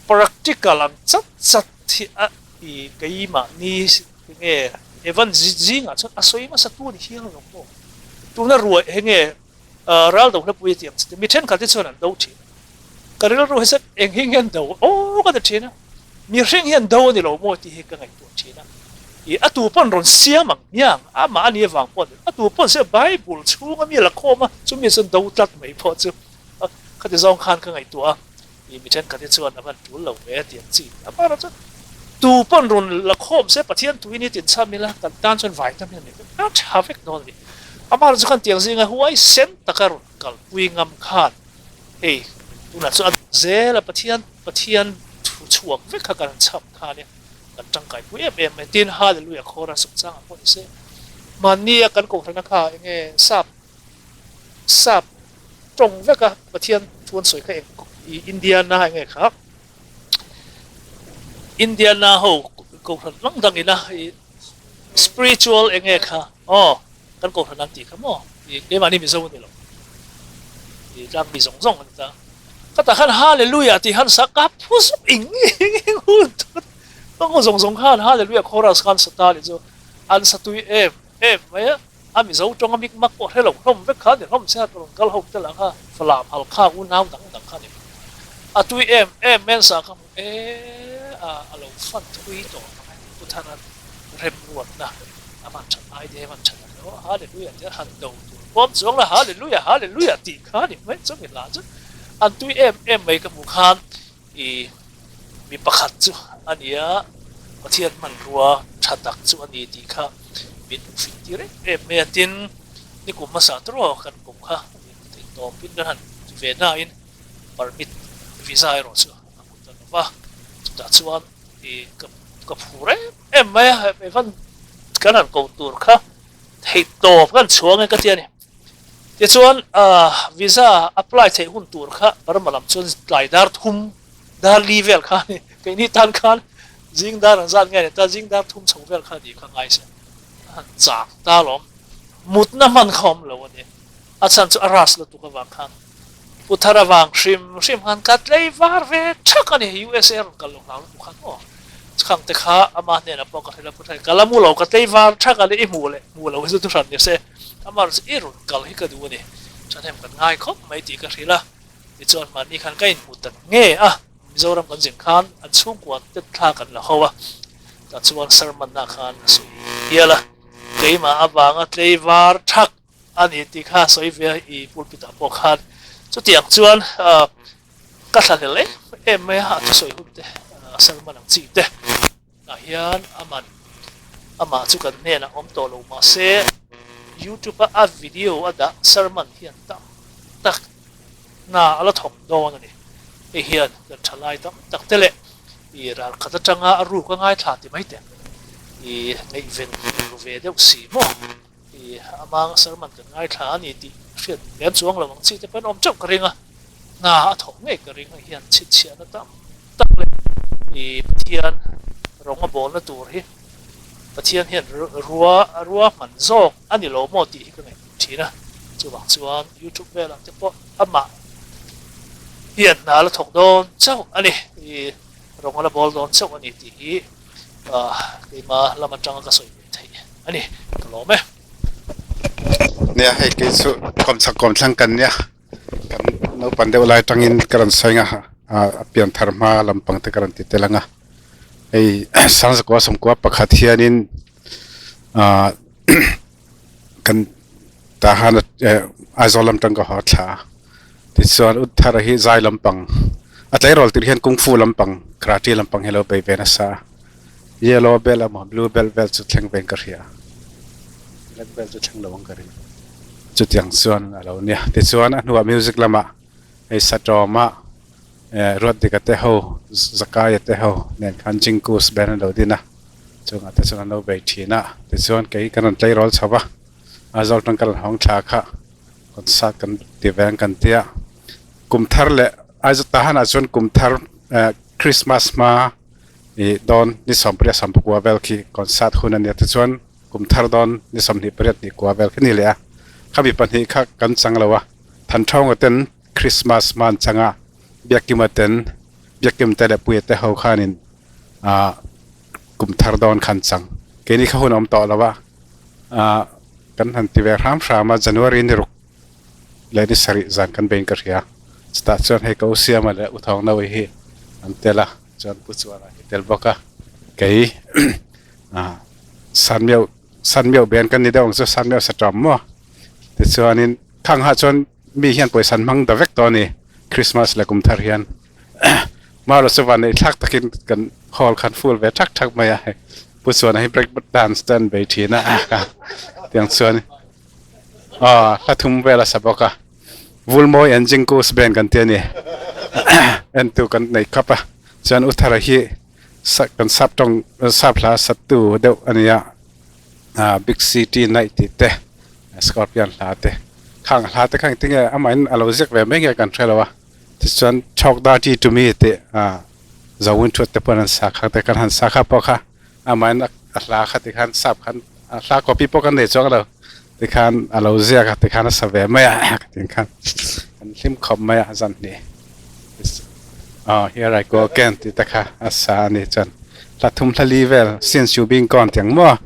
practical ang chat chat hi a i keimahni enge Evan zingah chuan a sawi hmasa tu a ni hial lo maw tuna ruai enge ral do hlapui a ti ang che mi thenkhat hi chuan an do thin a ka rilru hi chuan eng hi nge an do aw ka ti thin a mihring hi an do a ni lo maw tih hi ka ngaihtuah thin a i a tu pawn rawn siam ang hmiang amah a nih avang pawh a ni a tu pawn se Bible chhunga mi la khawm a chumi chuan do tlat mai pawh chu khati zawng khan ka ngaihtuah a. I mi thenkhat hi chuan a van tul lo ve tih ang chi. Amaherawh chuan tu pawn rawn la khawm se Pathian tuin hi tinchham ila kan tan chuan vai tam hian ni vek a tha vek dawn a ni. Amaherawh chu khan tiang zinga huai sen taka rawn kalpui ngam khan hei tunah chuan a duh zel a Pathian Pathian thu chhuak vek kha kan chham khan nia kan tangkaipui em em mai. Tin Hallelujah chorus chungchangah pawh ni se mahnia kan kohhrana kha enge sap Sap tawng vek a, Pathian thu an sawi kha eng i Indiana eng nge kha? Indiana ho kohhran dang dang ina i spiritual eng nge kha? Aw kan kohhran an tih kha maw? I keimahni Mizo a ni lo. I tlangmi zawng zawng an ni ta. Ka tah khan Hallelujah tih han sa ka phu zuk ing ing ing hun tut. Tawng zawng zawng khan Hallelujah chorus khan sa ta ni chu an sa tui em em mai a. A Mizo tawng a mikmak pawh hre lo hlawm vek kha ni hlawm che a ka rawn kal ho te lah kha Falam Halkha unau dang dang kha ni a tui em em Mensa ka hmu e a a lo fan thui tawh ang e Pu Thara remruatna a van that idea a van that ang aw Hallelujah tia han do tur pawm chuang la Hallelujah Hallelujah tih kha ni mai chu mi hla chu an tui em em mai ka hmu khan i mi pakhat chu a ni a, Pathian hmanrua tha tak chu a ni tih kha min hmuhfin tir em em mai a. Tin, ni kum hmasa tawh kan kum kha thei tawpin kan han ti ve nain permit visa erawh chu a hmu ta lo va, chutah chuan i ka phur em em mai a, Evan kan han ko tur kha thei tawp kan chhuang e ka ti a ni. Tichuan visa apply theih hun tur kha Burma lam chuan tlai dar thum dar li vel kha a ni. Keini tan khan zing dar an zat nge ni ta zing dar thum chho vel kha a ni kha ngai se a han chak ta alawm. Mutna hman kha awm lo a ni. A chhan chu a rush lutuk avang khan Pu Thar avang hrim hrim khan ka tlei var ve thak a ni. USA rawn kal lo hlau lutuk khan aw chhang te kha ama hnenah pawh ka hrilh a Pu Thar ka la mu lo ka tlei var thak a ni i hmuh leh hmuh lo hi chu thuhran ni se. Amar chu i rawn kal hi ka duh a ni, thahnem kan ngai khawp mai tih ka hrilh a, tichuan mahni khan ka inhmu ta nge a, Mizoram kan zin khan an chhungkua te thla kan la ho a, tah chuan sermon-na khan a sawi hial a, keimah avanga tleivar thak a ni tih kha sawi ve a, i pulpit-ah pawh khan chutiang chuan ka thlahlel em em mai a, a thusawi hun te, sermon ang chi te. Tah hian aman amah chu kan hnenah awm tawh lo mahse YouTube a a video a dah sermon hian tam tak hna a la thawk dawn a ni. Hei hian kan thalai tam tak te leh i ral khat atanga a ruk a ngaithla ti mai teh i ngaihven ru ve deuh si maw i amang sermon kan ngaithla a ni tih hriat lem chuang lo ang chi te pawhin awm teuh ka ring a, hna a thawk ngei ka ring a hian chhinchhiahna tam tak leh i Pathian rawng a bawlna tur hi Pathian hian rua rua hman zawk a ni lo maw tih hi ka ngaihtuah thin a. Chuvang chuan YouTube velah te pawh amah hian hna la thawk dawn chauh a ni, i rawng a la bawl dawn chauh a ni tih hi keima lam atanga ka sawi ve theih a ni. Ka lawm e. Nia hei kei chu kawmchhak kawmthlang kan nia kan naupang deuh lai atangin ka rawn sawi ang a a pian thar hma lampang te ka rawn ti tel ang a hei Sangzakua sawmkua pakhat hianin ah kan tah han Aizawl lam tang ka haw thla a tichuan Utthara hi zai lampang a tleirawl tir hian kungfu lampang karate lampang hi a lo bei ve nasa a yellow belt emaw blue belt vel chu thleng vein ka hria black belt chu thleng lo ang ka ring chutiang chuan a lo nia tichuan a hnuah music lamah hei satawma eh Ruatdika te ho Zakaia te ho nen khan Jingkus band an lo din a. Chungah te chuan an lo bei thin a, tichuan kei kan rawn tleirawl chho va, Aizawl tang ka rawn hawng thla kha concert kan ti ve ang kan ti a, kum thar leh Aizawl tahan ah chuan kum thar eh Christmas hma ih dawn ni sawmpariat sawmpakua vel khi concert hun a nia tichuan kum thar dawn ni sawmhnih pariat hnih kua vel khi a ni leh a, khami pahnih kha kan chang lo a, Thanthawng ten Christmas hma an chang a, Biakima ten Biakim te leh Puia te ho khanin ah kum thar dawn khan chang keini kha hun a awm tawh lo a ah kan han ti ve hram hram a January ni ruk leh ni sarih zan kan bein ka hria chutah chuan hei ka u Siama leh u Thawng Nawi hi an tel a chuan Pu Chuana hi tel bawk a kei ah Sanmiau Sanmiau ben kan ni deuh ang chu Sanmiau sa ṭam maw tichuanin khang ah chuan mi hian pawisa an hmang ta vek tawh a ni Christmas leh kum thar hian. Maro chu van neih thlak takin kan hall khan full ve thak thak mai a hei pu chuan hi break dance te an bei thin a tiang chuan aw hla thum vel a sa bawk a Vulmawi and Jingkus band kan ti a ni entu kan nei khap a chuan u thara hi kan sap tawng sap hla satu deuh a ni a big city night tih te scorpion hla te khang hla te kha engtin nge amahin a lo ziak ve mai nge kan hre lo a. Tichuan Talk Dirty to Me tih Zawin Thut te pawh an sa kha te kan han sa kha pawh kha amahin a hla kha tikhan sap khan a hla copy pawh kan nei chuang lo tikhan a lo ziak a tikhan a sa ve mai a tin khan kan hlim khawp mai a zan hnih aw here I go again tih te kha a sa a ni chuan hla thum hla li vel since you been gone tih ang maw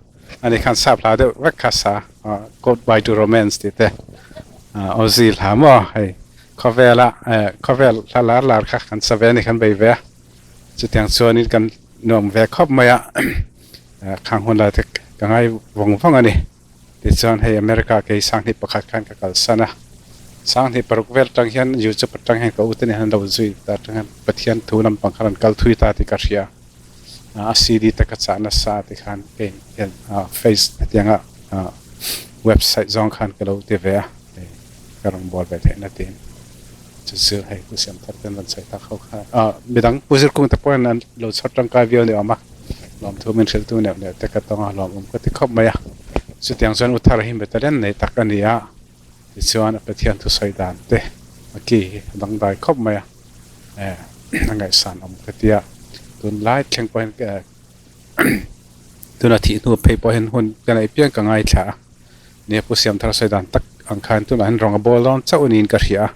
ani khan sap hla deuh vek kha a sa goodbye to romance tih te Ozzy hla maw hei. Khawvela khawvel hla lar lar kha kan sa ve a ni kan bei ve a, chutiang chuanin kan nuam ve khawp mai a, khang hun lai te ka ngai vawng vawng a ni. Tichuan hei America kei sanghnih pakhat khan ka kalsan a, sanghnih paruk vel atang hian YouTube atang hian ka ute nen an lo zui ta atang hian Pathian thu lampang khan an kal thui ta tih ka hria a, a CD te ka chah nasa a tikhan kei hian face hetianga website zawng khan ka lo ti ve a. Hei ka rawn bual ve theihna tiin chu chu hei pu siam thar ten rawn sawi tak ho kha ah midang pu zirkung te pawhin an lo chhawr tangkai viau ni awm a lawmthu min hrilh tu neuh neuh te ka tawng a lawmawm ka ti khawp mai a chutiang chuan u thar hi mi talent nei tak a ni a tichuan a Pathian thusawi dan te a ki hi a dangdai khawp mai a eh a ngaihsan awm ka ti a tunlai thleng pawhin tuna thih hnu phei pawhin hun ka neih piang ka ngaithla a. Nia Pu Siamthar sawi dan tak ang khan tunah hian rawng a bawl dawn chauh niin ka hria a,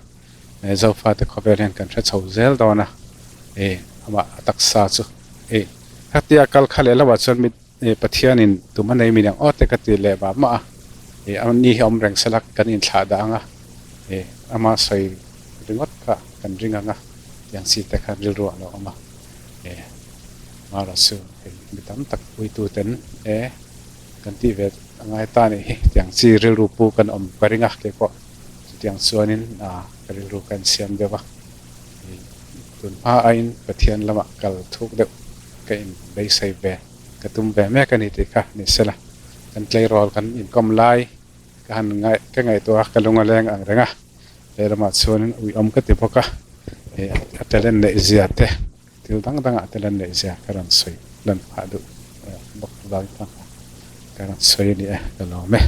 eh Zofate khawvel hian kan hre chho zel dawn a, eh amah a taksa chu eh hetia kal kha leh lohah chuan mi eh Pathianin tum a nei min ang aw te ka ti leh mah mah a, eh a ni hi a awm reng sela kan inthlah dah ang a, eh ama sawi ringawt kha kan ring ang a tiang chi te khan rilru ah lo awm a, eh Mara chu hei mi tam tak uituten eh. Kan tih ve a ngai ta nih hi tiang chi rilru pu kan awm ka ring a keipawh chutiang chuanin ka rilru ka insiam deuh a tun hma aiin Pathian lamah kal thuk deuh ka in beisei ve ka tum ve mek a ni tih kha ni sela kan tleirawl kan inkawm lai ka han ngaih ka ngaihtuah a ka lung a leng ang reng a lehlamah chuanin uiawm ka ti bawk a a talent neih zia te. Thil dang dangah te lan leh zia ka rawn sawi lan phah duh bawk vang kha ka rawn sawi a ni e, ka lawm e.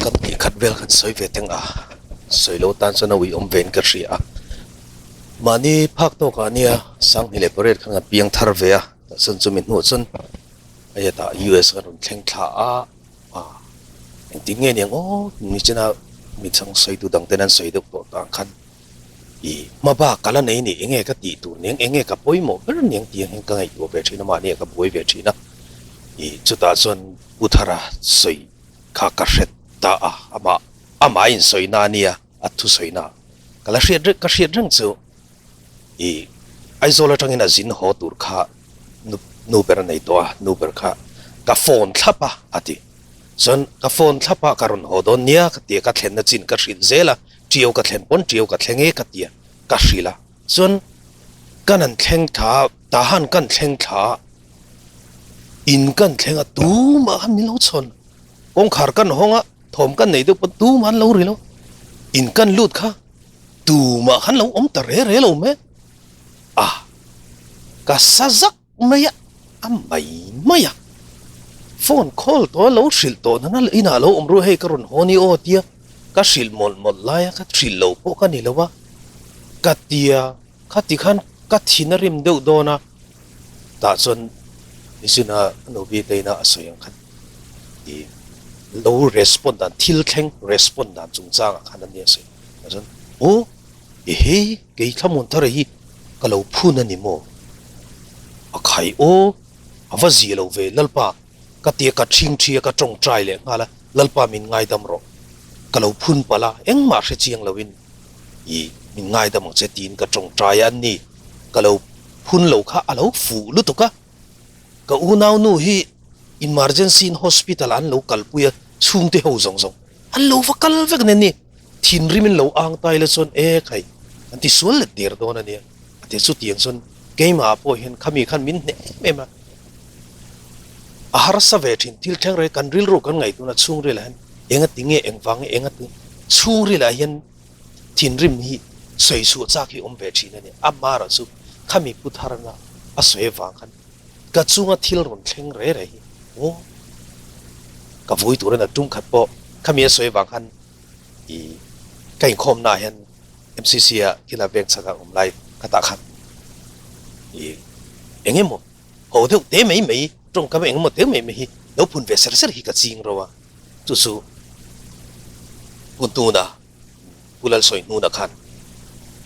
Kan tih khat vel khan sawi ve teng a, sawi lo tan chuan a ui awm vein ka hria a. Mahni phak tawkah nia Sanghni leh Parade khan kan piang thar ve a, tah chuan chumi hnuah chuan. Hetah US kan rawn thleng thla a, engtin nge niang aw nichina mi chang sawitu dang ten an sawi deuh tawh tah khan i hma bak ka la nei ni enge ka tih tur niang enge ka pawimawh ber niang tih ang hian ka ngaihtuah ve thin a mahni ah ka buai ve thin a i chutah chuan Pu Thara sawi kha ka hre ta a amah amah a insawi na ania a thusawi na ka la hriat reng ka hriat reng chu I Aizawl atangin a zin haw tur kha nu ber a nei tawh a, nu ber kha ka phone thlap a a ti. Chuan ka phone thlap a ka rawn haw dawn nia ka ti a, ka thlenna chin ka hrilh zel a, ṭiau ka thlen pawn ṭiau ka thleng e ka ti a, ka hrilh a. Chuan kan an thleng thla a, tahan kan thleng thla a, in kan thleng a, tumah khan min lo chhawn. Kawngkhar kan hawng a, thawm kan nei deuh pawn tumah an lo ri lo. In kan lut kha. Tumah khan lo awm ta re re lo mai a, ka sa zak mai a, a mai mai a, phone call tawh a lo hrilh tawh nana inah lo awm ru hei ka rawn haw ni aw tia ka hrilh mawlh mawlh lai a, ka hrilh lo pawh ka ni lo a, ka tia khati khan ka thin a rim deuh dawn a, tah chuan Mizuna Novi te ina a sawi ang khan i lo respond dan thil thleng respond dan chungchangah khan a nia sawi. A chuan, Aw, ehe, kei Thlamuan Thara hi ka lo phun a ni maw? A khai aw, a va zia lo ve, Lalpa, ka tia ka ṭhing ṭhi a, ka ṭawngṭai leh nghal a, Lalpa min ngaidam rawh, ka lo phun palh a, engmah hre chiang loin i min ngaidam ang che tiin ka ṭawngṭai a, an ni, ka lo phun lo kha a lo fuh lutuk a, ka unaunu hi emergency in hospital ah an lo kalpui a, chhungte ho zawng zawng an lo va kal vek nen ni. Thinrim in lo ang ta ila chuan e khai an ti sual let der dawn a nia a ti chutiang chuan keimah ah pawh hian khami khan min hneh em em a, a harsa ve thin thil thleng reng kan rilru kan ngaihtuahna chhungril ah hian enga ti nge engvang nge enga ti chhungril ah hian thinrim hi sawi chhuah chak hi awm ve thin a ni amara chu khami pu tharna a sawi avang khan ka chunga thil rawn thleng re re hi aw ka vui tur a ni tum khat pawh khami a sawi avang khan I ka inkhawmna ah hian MCC ah kila veng chhak ah awm lai ka tah khan i eng emaw ho deuh te mai mai tawngkam eng emaw te mai mai hi lo phun ve ser ser hi ka ching ro a, chu chu hun tuna Pu Lalsawi hnuna khan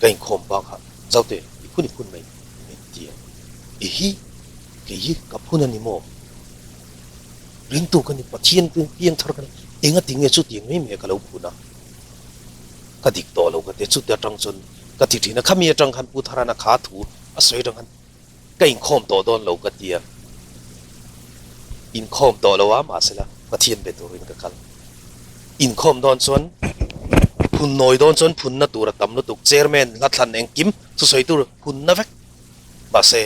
ka inkhawm bak ah Zaute i phun i phun mai min ti a, i hi kei hi ka phun a ni maw? Ringtu ka ni, Pathian piangthar ka ni, engati nge chutiang mai mai ka lo phun a, ka dik tawh lo ka ti a, chuti atang chuan ka ti thin a, khami atang khan Pu Tharana kha thu a sawi atang khan ka inkhawm tawh dawn lo ka ti a, inkhawm tawh lo a, mahsela Pathian be turin ka kal. Inkhawm dawn chuan phun nawi dawn chuan phunna tur a tam lutuk, Chairman hla thlan engkim thusawi tur phunna vek, mahse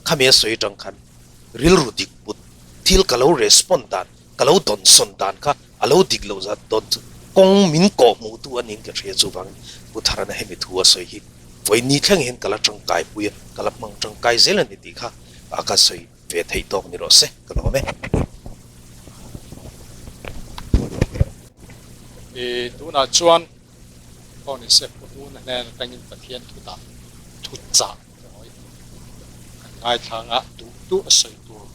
khami a sawi atang khan rilru dik put thil ka lo respond dan, ka lo dawnsawn dan kha a lo dik loh zat dawn chu kawng min kawh hmuh tu a ning ka hria chuvangin Pu Tharana hemi thu a sawi hi vawi ni thleng hian ka la tangkai pui a, ka la hmang tangkai zel a ni tih kha a ka sawi ve theih tawk ni rawh se ka lawm e. I tunah chuan aw ni se Pu Hnuna hnen atangin Pathian thu dah thu chah Mawi kan ngaithlang a, duh duh a sawi tur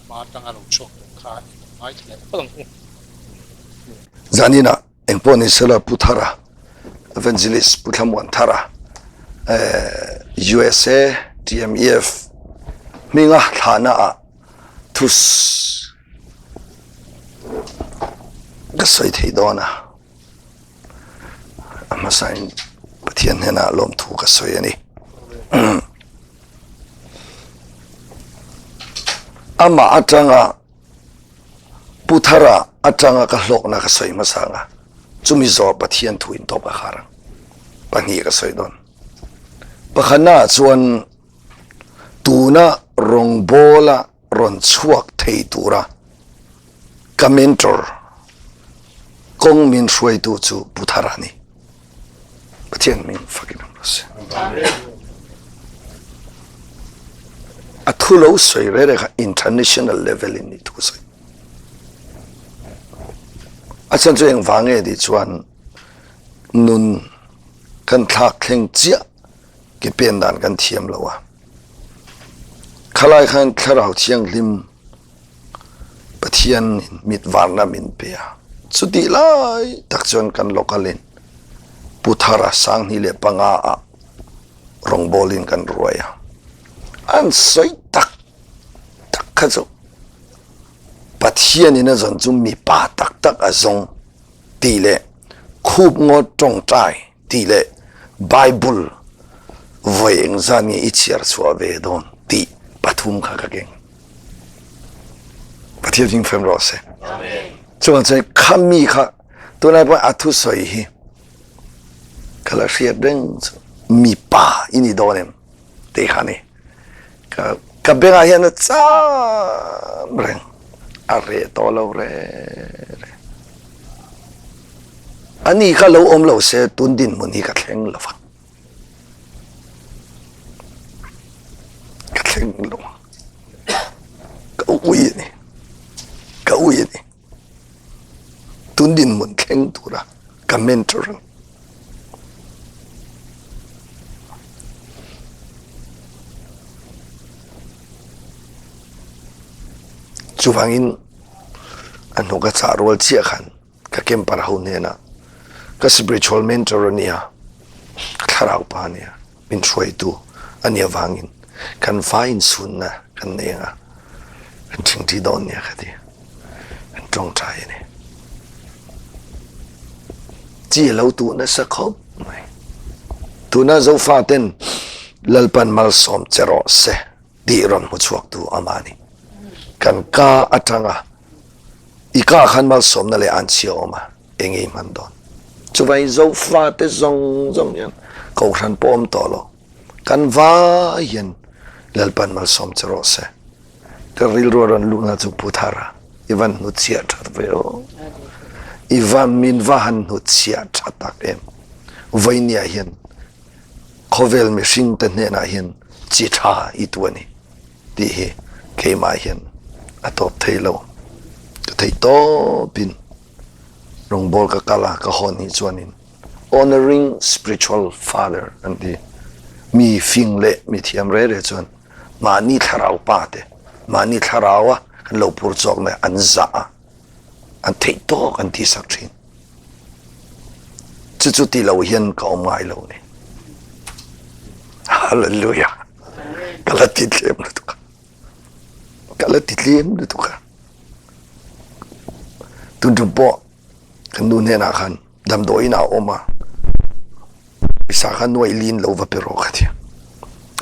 hma atanga lo chhuak tur kha i lo ngaithla leh phawt ang u. Zaninah engpawh ni sela Pu Thara, Evangelist Pu Thlamuan Thara, USA TMEF hminga thlahna ah thu ka sawi thei dawn a. A hmasain Pathian hnenah lawmthu ka sawi a ni. Amah atanga Pu Thara atanga ka hlawkna ka sawi hmasa anga chumi zawh Pathian thu in tawp ka khar ang. Pahnih ka sawi dawn. Pakhatnaah chuan tuna rawngbawla rawn chhuak thei tura ka mentor kawng min hruaitu chu Pu Thara a ni. Pathian min fakin awm rawh se. A thu lo sawi reh reh kha international level in ni thu sawi. A chhan chu engvang nge tih chuan nun kan thlak thleng chiah ke pen dan kan thiam lo a. Khalai khan thlarau thianghlim. Pathian in mit varna min pe a, chutih lai tak chuan kan local in Pu Thara 2005 ah rawngbawl in kan ruai a, an sawi tak tak kha chu Pathian in a zawn chu mipa tak tak a zawng tih leh khup ngawt tawngtai tih leh Bible vawi engzat nge i chhiar chhuah ve dawn tih pathum kha ka keng. Pathian hming fem rawh se. Chuan chuan khami kha tunlai pawh a thusawi hi ka la hriat reng chu mipa i ni dawn em tih kha ni. Ka ka bengah hian a cham reng a reh tawh lo re re. Ani kha lo awm lo se tun dinhmun hi ka thleng lo vang. Ka thleng lo ang. Ka ui a ni. Ka ui a ni. Tun dinhmun thleng tura ka mentor a ni. Chuvangin a hnu ka chah rual chiah khan ka camper ho hnenah ka spiritual mentor a nia, ka thlarau pa a nia, min hruaitu a nih avangin kan vai inchhunna kan nei anga kan thingthi dawn nia ka ti, kan tawngtai a ni. Chi a lo tuh nasa khawp mai. Tuna Zofaten Lalpan malsawm che rawh se tih rawn hmu chhuaktu amah a ni. Kan ka atanga i ka khan malsawmna leh an chhia awm a, eng nge i hman dawn? Chuvangin Zofate zawng zawng hian Kohhran pawh awm tawh lo, kan vai hian Lalpan malsawm che rawh se. Ka rilru a rawn luhna chu Pu Thara, i van hnutchhiah that ve aw. I va min va han hnutchhiah tha tak em. Vawinia hian khawvel mihring te hnenah hian chi tha i tu a ni tih hi keimah hian a tawp thei lo. Ka theih tawpin rawngbawl ka kal a, ka hawn hi chuanin Honouring Spiritual Father an ti. Mi fing leh mi thiam re re chuan mahni thlarau pa te, mahni thlarau a kan lo pur chawk mai an zah a, an theih tawk an tihsak thin. Chu chu ti lo hian ka awm ngai lo ni. Hallelujah. Ka la ti tlem lutuk a. Ka la ti tlem lutuk a. Tun tum pawh kan nu hnenah khan damdawiin ah a awm a, pawisa kha nuai lin lo va pe rawh ka ti a.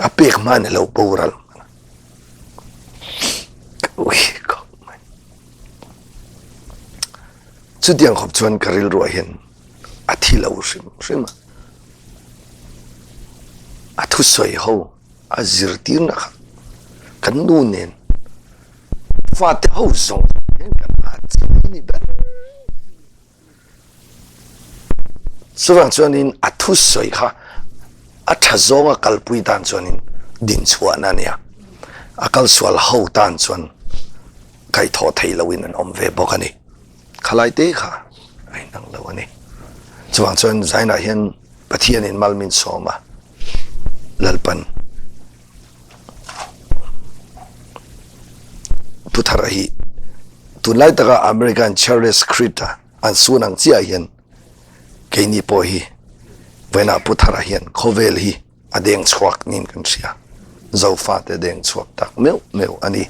A pek hma ni lo boral. Ui khawp mai. Chutiang khawp chuan ka rilruah hian a thi lo hrim hrim a. A thusawi ho a zirtirna kha kan nu nen fate ho zawng hian kan ha chi ni ber. Chuvang chuanin a thusawi kha a tha zawnga kalpui tan chuanin dinchhuahna a ni a, a kalsual ho tan chuan kaihthawh theih lohin an awm ve bawk a ni. Khalai te kha a inang lo a ni. Chuvang chuan Zainah hian Pathianin mal min sawm a, Lalpan Thuthara hi tunlai taka American Charles Creed-a an sun ang chiah hian keini pawh hi vawiinah Pu Thara hian khawvel hi a deng chhuak niin kan hria. Zofate deng chhuak tak meuh meuh a ni.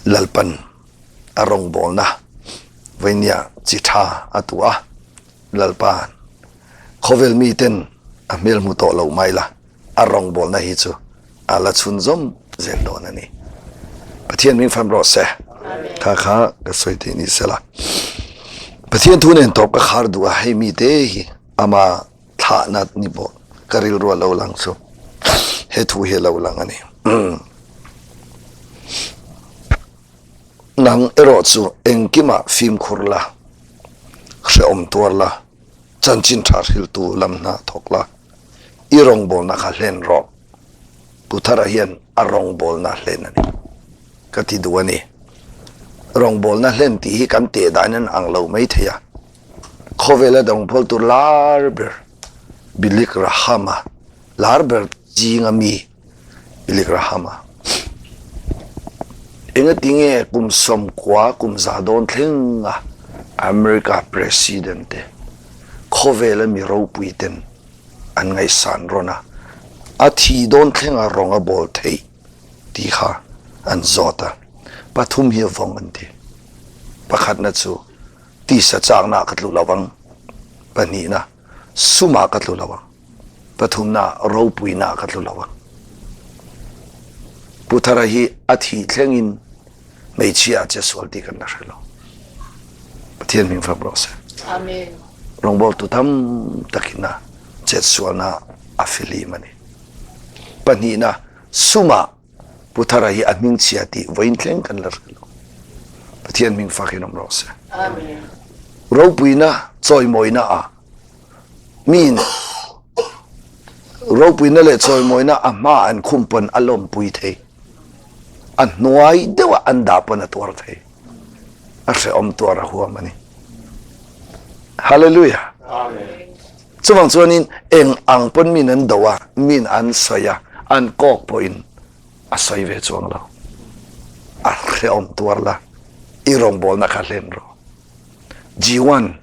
Lalpan a rawngbawlna vawiinia chi tha a tuah a, Lalpa khawvel miten a hmel hmu tawh lo mai la, a rawngbawlna hi chu a la chhunzawm zel dawn a ni. Pathian min fam rawh se. Kha kha ka sawi thei ni sela. Pathian thu nen tawp ka khar duh a, hei mi te hi ama thlahna ni pawh ka rilru a lo lang chu he thu hi a lo lang a ni. Nang erawh chu engkimah fimkhur la, hrehawm tuar la, chanchin tha hriltu lam hna thawk la, i rawngbawlna kha hlen rawh. Pu Thara hian a rawngbawlna hlen a ni. Ka ti duh a ni. Rawngbawlna hlen tih hi kan teh dan in ang lo mai thei a. Khawvela rawngbawltu lar ber Billy Graham-a lar ber zinga mi Billy Graham-a. Engatinge kum 90 kum 100 dawn thlenga America President te khawvela mi ropui ten an ngaihsan rawn a, a thi dawn thlenga rawng a bawl theih tih kha an zawt a. Pathum hi a vawng an ti. Pakhatna chu tisa chakna ah ka tlu lo ang, pahnihna sumah ka tlu lo ang, pathumna ropuina ah ka tlu lo ang. Pu Thara hi a thih thlengin hmeichhia a che sual tih kan la hre lo. Pathian hming fak rawh se. Amen. Rawngbawltu tam takin a chetsualna a filim a ni. Pahnihna, sumah Pu Thara hi a hmingchhia tih vawiin thleng kan la hre lo. Pathian hming fakin awm rawh se. Amen. Ropuina chawimawina ah miin ropuina leh chawimawina a hma an khum pawn a lawmpui thei. A hnuai deuha an dah pawn a tuar thei. A hrehawm tuar a huam a ni. Hallelujah. Amen. Chuvang chuanin eng ang pawn min an do a, min an sawi a, an kawk pawhin a sawi ve chuang lo. A hrehawm tuar la, i rawngbawlna kha hlen rawh. G1,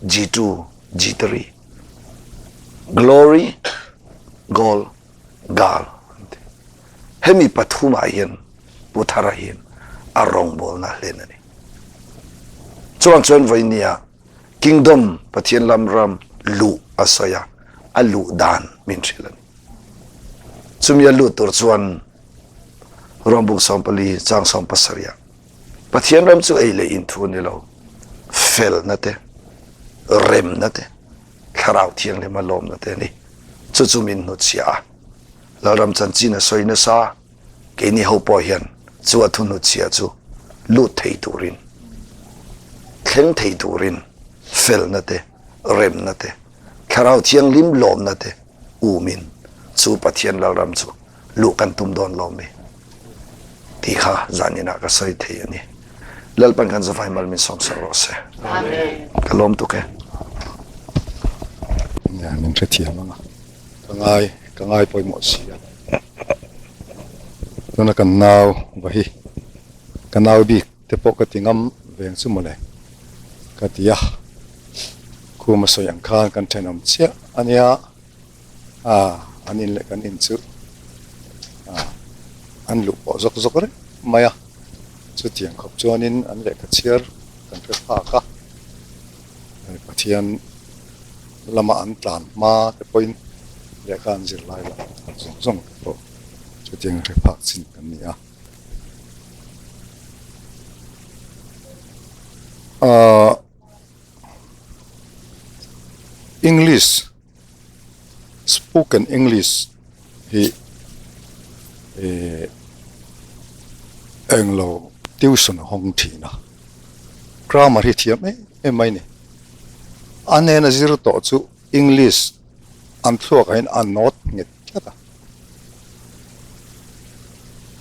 G2, G3. Glory, Goal, Girl an ti. Hemi pathumah hian Pu Thara hian a rawngbawlna hlen a ni. Chuvang chuan vawinia Kingdom, Pathian lam ram, luh a sawi a, a luh dan min hrilh a ni. Chumi a lut tur chuan Rawmbung 14 chang 17 ah Pathian ram chu ei leh in thu a ni lo, felna te, remna te, Thlarau Thianghlima lawmna te a ni. Chu chu min hnutchhiah a, Lalram chanchin a sawi nasa. Keini ho pawh hian chu a thuhnutchhia chu lut thei turin, thleng thei turin felna te, remna te, Thlarau Thianghlim lawmna te umin chu Pathian Lalram chu luh kan tum dawn lo mi tih kha zaninah ka sawi thei a ni. Lalpan kan zavai mal min sawm sak rawh se. Ka lawm tuk e. Nia, min hrethiam ang a. Ka ngai, ka ngai pawimawh si a. Tuna kan nau va hi, ka nau bik te pawh ka ti ngam veng chu mawle ka ti a. Khuma sawi ang khan kan thenawm chiah a nia, a an in leh kan in chu an luh pawh zawk zawk reng mai a. Chutiang khawp chuanin an lehkha chhiar kan hre phak a, Pathian. lama an tlan hma te pawhin lehkha an zir lai lah zawng zawng te pawh chutiang hre phak chin kan ni a. Ahh English spoken English hi eh englo tuition a hawng thin a, grammar hi thiam em em mai a ni. A hnena zir tawh chu English an thluak ah hian a nawt nghet tlat a.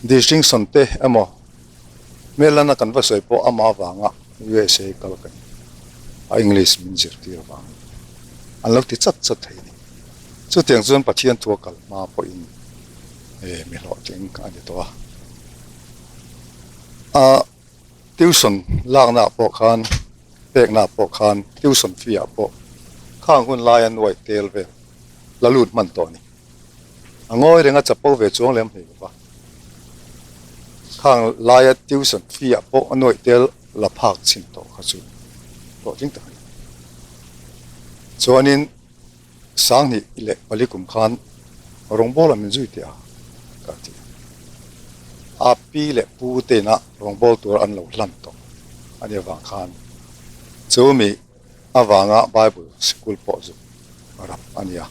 Distinction te emaw Melana kan va sawi pawh amah avanga USA kal ka ni a English min zirtir avangin an lo ti chat chat thei a ni. Chutiang chuan Pathian thu a kal hma pawhin mi hlawhtling a ni tawh a. A Tuition laknaah pawh khan, peknaah pawh khan, tuition fee ah pawh khang hun laia nuai tel vel la lut hman tawh a ni. A ngawi reng a chapo ve chuang lem hlei lova, khang laia tuition fee ah pawh a nuai tel la phak chhin tawh kha chu hlawhtling tak a ni. Chuanin. Sanghnih leh pali kum khan rawngbawla min zui teh a, ka ti a. A pi leh pu te inah rawngbâwl tur an lo hlan tawh a nih avang khan chumi avanga Bible sikul pawh zuk rap a ni a.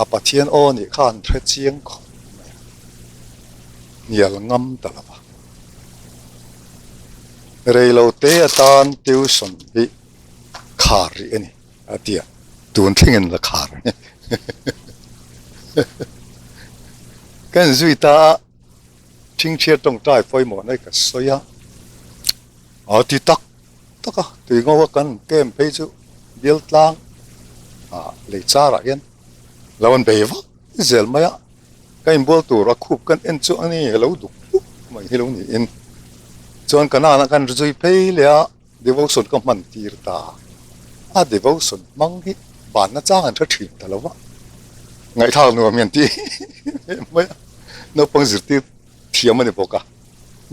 A Pathian aw nih khan hre chiang khawp mai a, hnial ngam ta lo va. Reilote atan tuition hi khar rih a ni. A ti a, tun thlengin la khar a ni. Ka inzui ta a, ṭhingṭhiar tawngtai pawimawh nai ka sawi a, a ti tak tak a, tui ngo a kan kem phei chu bial tlang ah lei char ah hian lo an bei vak zel mai a, ka inbual tur a khup kan en chu a ni a lo duk duk mai hi lo niin chuan Kanaan ah khan zui phei leh a devotion ka hman tir ta a devotion hmang hi banna chang an hre thin ta lo va ngaihthlak nuam hian ti em mai a naupang zirtir thiam a ni bawk a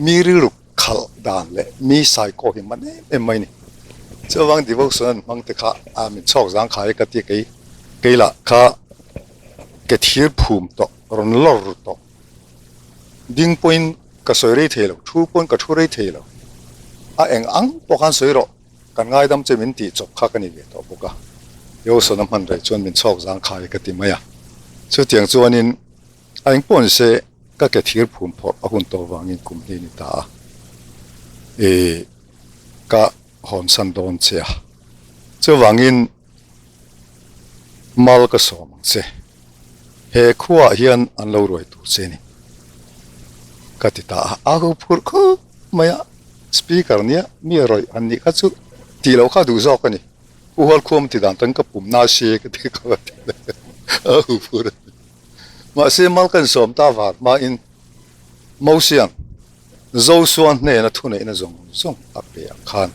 mi rilru khalh dan leh mi saikaw hi man em em mai a ni. Chuvang devotion an hmang te kha a min chhawk zang khai ka ti kei kei lah kha ke thir phum tawh rawn lawr ru tawh ding pawhin ka sawi rei thei lo thu pawn ka thu rei thei lo a eng ang pawh khan sawi rawh kan ngaidam che min tih chawp kha ka ni ve tawh bawk a devotion a hman rei chuan min chhawk zang khai ka ti mai a chutiang chuanin A engpawh ni se, ka ke thir phum phawrh a hun tawh vangin kum hnih ni ta a, i ka hawnsan dawn che a, chuvangin mal ka sawm ang che, he khuaah hian an lo ruai tur che ni ka ti ta a, a ho phurh khawp mai a, speaker nia mi a rawih han nih kha chu tih loh kha duh zawk a ni, Pu Hualkhuam ti dan tan ka pum na se ka ti kha ka ti leh a ho phur a ni. Mahse, mal kan sawm ta var hmain Mosia'n Josua hnena thuneihna zawng zawng a pe ang khan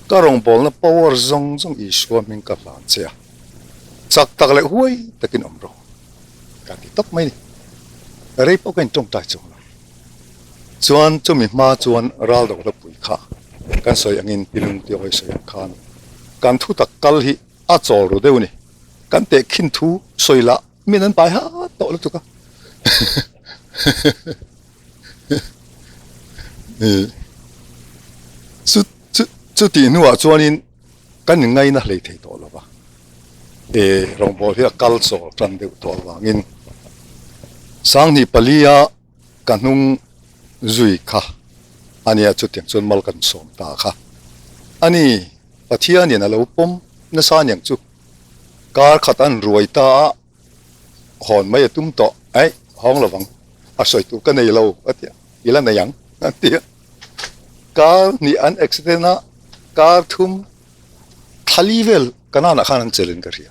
ka rawngbawlna power zawng zawng Isua hming ka hlan che a, chak tak leh huai takin awm rawh ka ti tawp mai ni. Rei pawh ka intawngtai chuang lo. Chuan chumi hma chuan ral dohla pui kha kan sawi angin Pilung tia hawi sawi ang khan kan thutak kal hi a chawl ru deuh a ni. Kan tehkhin thu sawi lah min an pai hat tawh lutuk a. Chu chu chutih hnuah chuanin kan inngaina hlei thei tawh lo va. E rawngbawl hi a kal chawl tan deuh tawh avangin Sanghnih palia ka hnung zui kha a nia chutiang chuan mal kan sawm ta kha a ni. Pathianin a lo pawm nasa aniang chu. Kar khat an ruai ta a, hawn mai a tum tawh. Aih, hawng lovang, a sawi tur ka nei lo a ti a, i la nei ang a ti a. Kar hnih an accident a, kar thum thali vel Kanaan ah khan an chelin ka hria.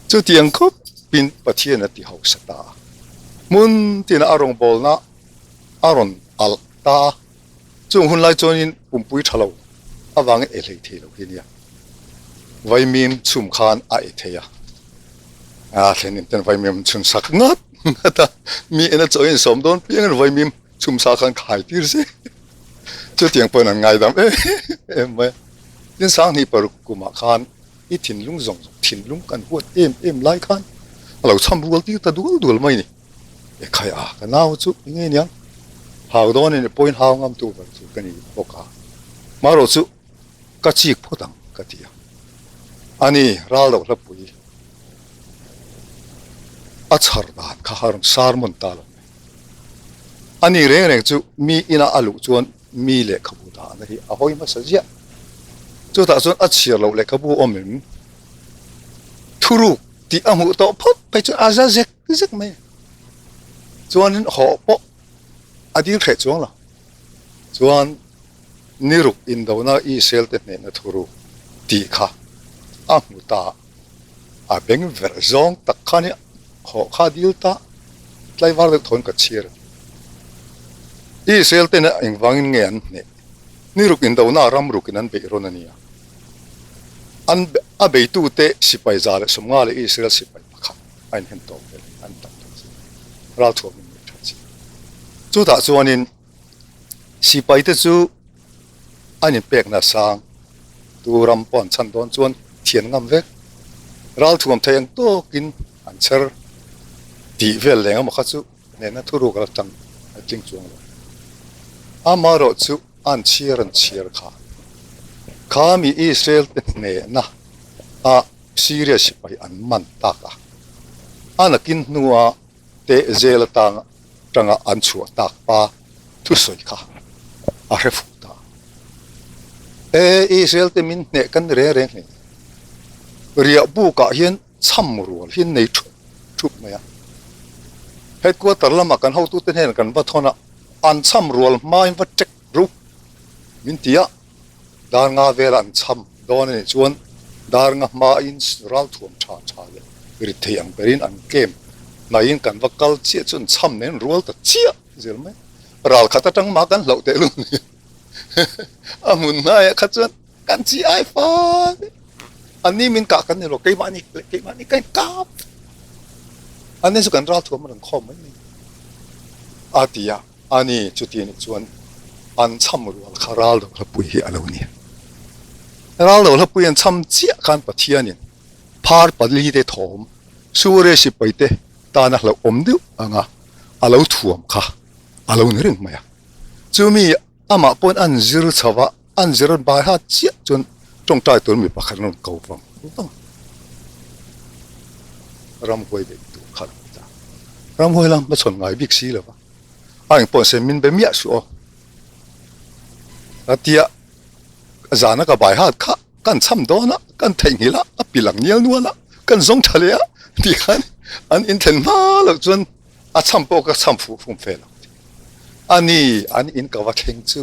Chutiang khawp in Pathian a ti hausa ta a, hmun tina a rawngbawlna a rawn alh ta a. Chung hun lai chuanin pumpui tha lo avangin ei hlei thei lo hi nia. Vaimim chhum khan a ei thei a, a thlenin ten vaimim an chhun sak ngat ngat a, mi ena chaw in sawm dawn piangin vaimim chhum sa khan khai tir se. Chutiang pawhin an ngaidam em em mai a. Tin Sanghnih paruk kumah khan i thinlung zawng zawng thinlung kan huat em em lai khan a lo chham rual tir ta dual dual mai ni. E khai a, ka nau chu i ngei niang. Hau dawn in point hau ngam tu ber chu ka ni bawk a. Marawh chu ka chik phawt ang ka ti a. Ani ral loh hlapui a chhar dan kha a rawn sermon ta lo mai. Ani reng reng chu mi ina a luh chuan mi lehkhabu dahna hi a hawi hmasa ziah. Chutah chuan a chhiar loh lehkhabu awm em thuruk tih a hmuh tawh phawt phei chuan a za zek zek mai a. Chuanin haw pawh a dil hreh chuang lo. Chuan ni ruk indona Israel te hnehna thuruk tih kha a hmu ta a beng verh zawng tak kha nia haw kha a dil ta tlaivar deuh thawn ka chhiar a ti. Israel te hneh engvangin nge an hneh? Ni ruk indona ram rukin an beih rawn a nia. An a beitute sipai 150 leh Israel sipai pakhat a inhen tawk vel an tam tawh chi ralthuam in nei tha chi. Chutah chuanin sipaite chu an inpekna sang tu ram pawh an chhan dawn chuan thian ngam vek. Ralthuam thei ang tawkin an chher tih vel leng emaw kha chu hnehna thuruk a tang a tling chuang lo. Amaherawh chu an chhiar an chhiar kha kha mi Israel te hnehna a Syria sipai an man tak a, a nakin hnua te zel atang tanga an chhuah tak pa thusawi kha a hre fuh ta. E Israel te min hneh kan ni reng reng hle. Riah bukah hian chham rual hi an nei thup thup mai a. Headquarter lamah kan hotute hnenah kan va thawn a, an chham rual hmain va tek ru min ti a, dar nga velah an chham dawn a nih chuan dar nga hmain ralthuam tha tha leh rit thei ang berin an kem hnaiin kan va kal chiah chu an chham nen rual ta chiah zel mai. Ral khat atang mah kan hlauh teh lung ni. A hmun hnaiah kha chuan kan chi ai fal e. Anni min kah kan ni lo, keimahni leh keimahni ka inkap. Anni chu kan ral thuam a rawn khawm mai mai a ti a. Ani chuti nih chuan an cham rual kha ral do hlapui hi a lo ni. Ral do hlapui an cham chiah khan Pathianin phar pali te thawm Sure sipai te tana hlauhawm deuh anga a lo thuam kha a lo ni reng mai a. Chumi amah pawn an zir chho a, an zir bai hat chiah chuan tawngtai tur mi pakhat an rawn ko vang vang a. Ramhuai beih tur kha a lo ni ta. Ramhuai lam hmachhawn ngai bik si lo va, a engpawh se min be miah suh aw. A tia zana ka bai hat kha kan cham dawn a, kan theihnghilh a, a pilh ang nial nual a, kan zawng tha leh a tih khan an inthlen hma loh chuan a cham pawh ka cham fuh fum fe lo tih a ni. An in ka va thleng chu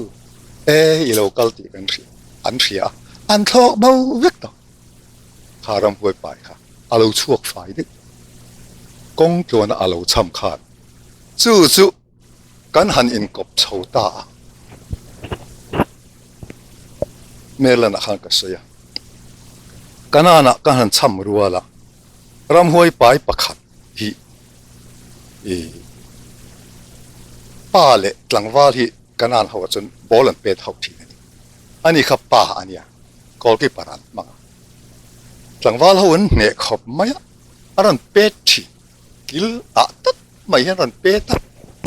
e i lo kal tih kan hria an hria a, an thlawk bo vek tawh. Kha ramhuai pai kha a lo chhuak fai deuh kawng tluana a lo cham khan chu chu kan han inkawp chho ta a, Maryland ah khan ka sawi a, Kanan ah ka han cham rual a, ramhuai pai pakhat hi i pa leh tlangval hi Kanan ho ah chuan ball an pet ho thin a ni, ani kha pa a nia, goalkeeper an hmang a, tlangval ho an hneh khawp mai a, a rawn pet thin. Kil ah tak mai hian rawn pet a,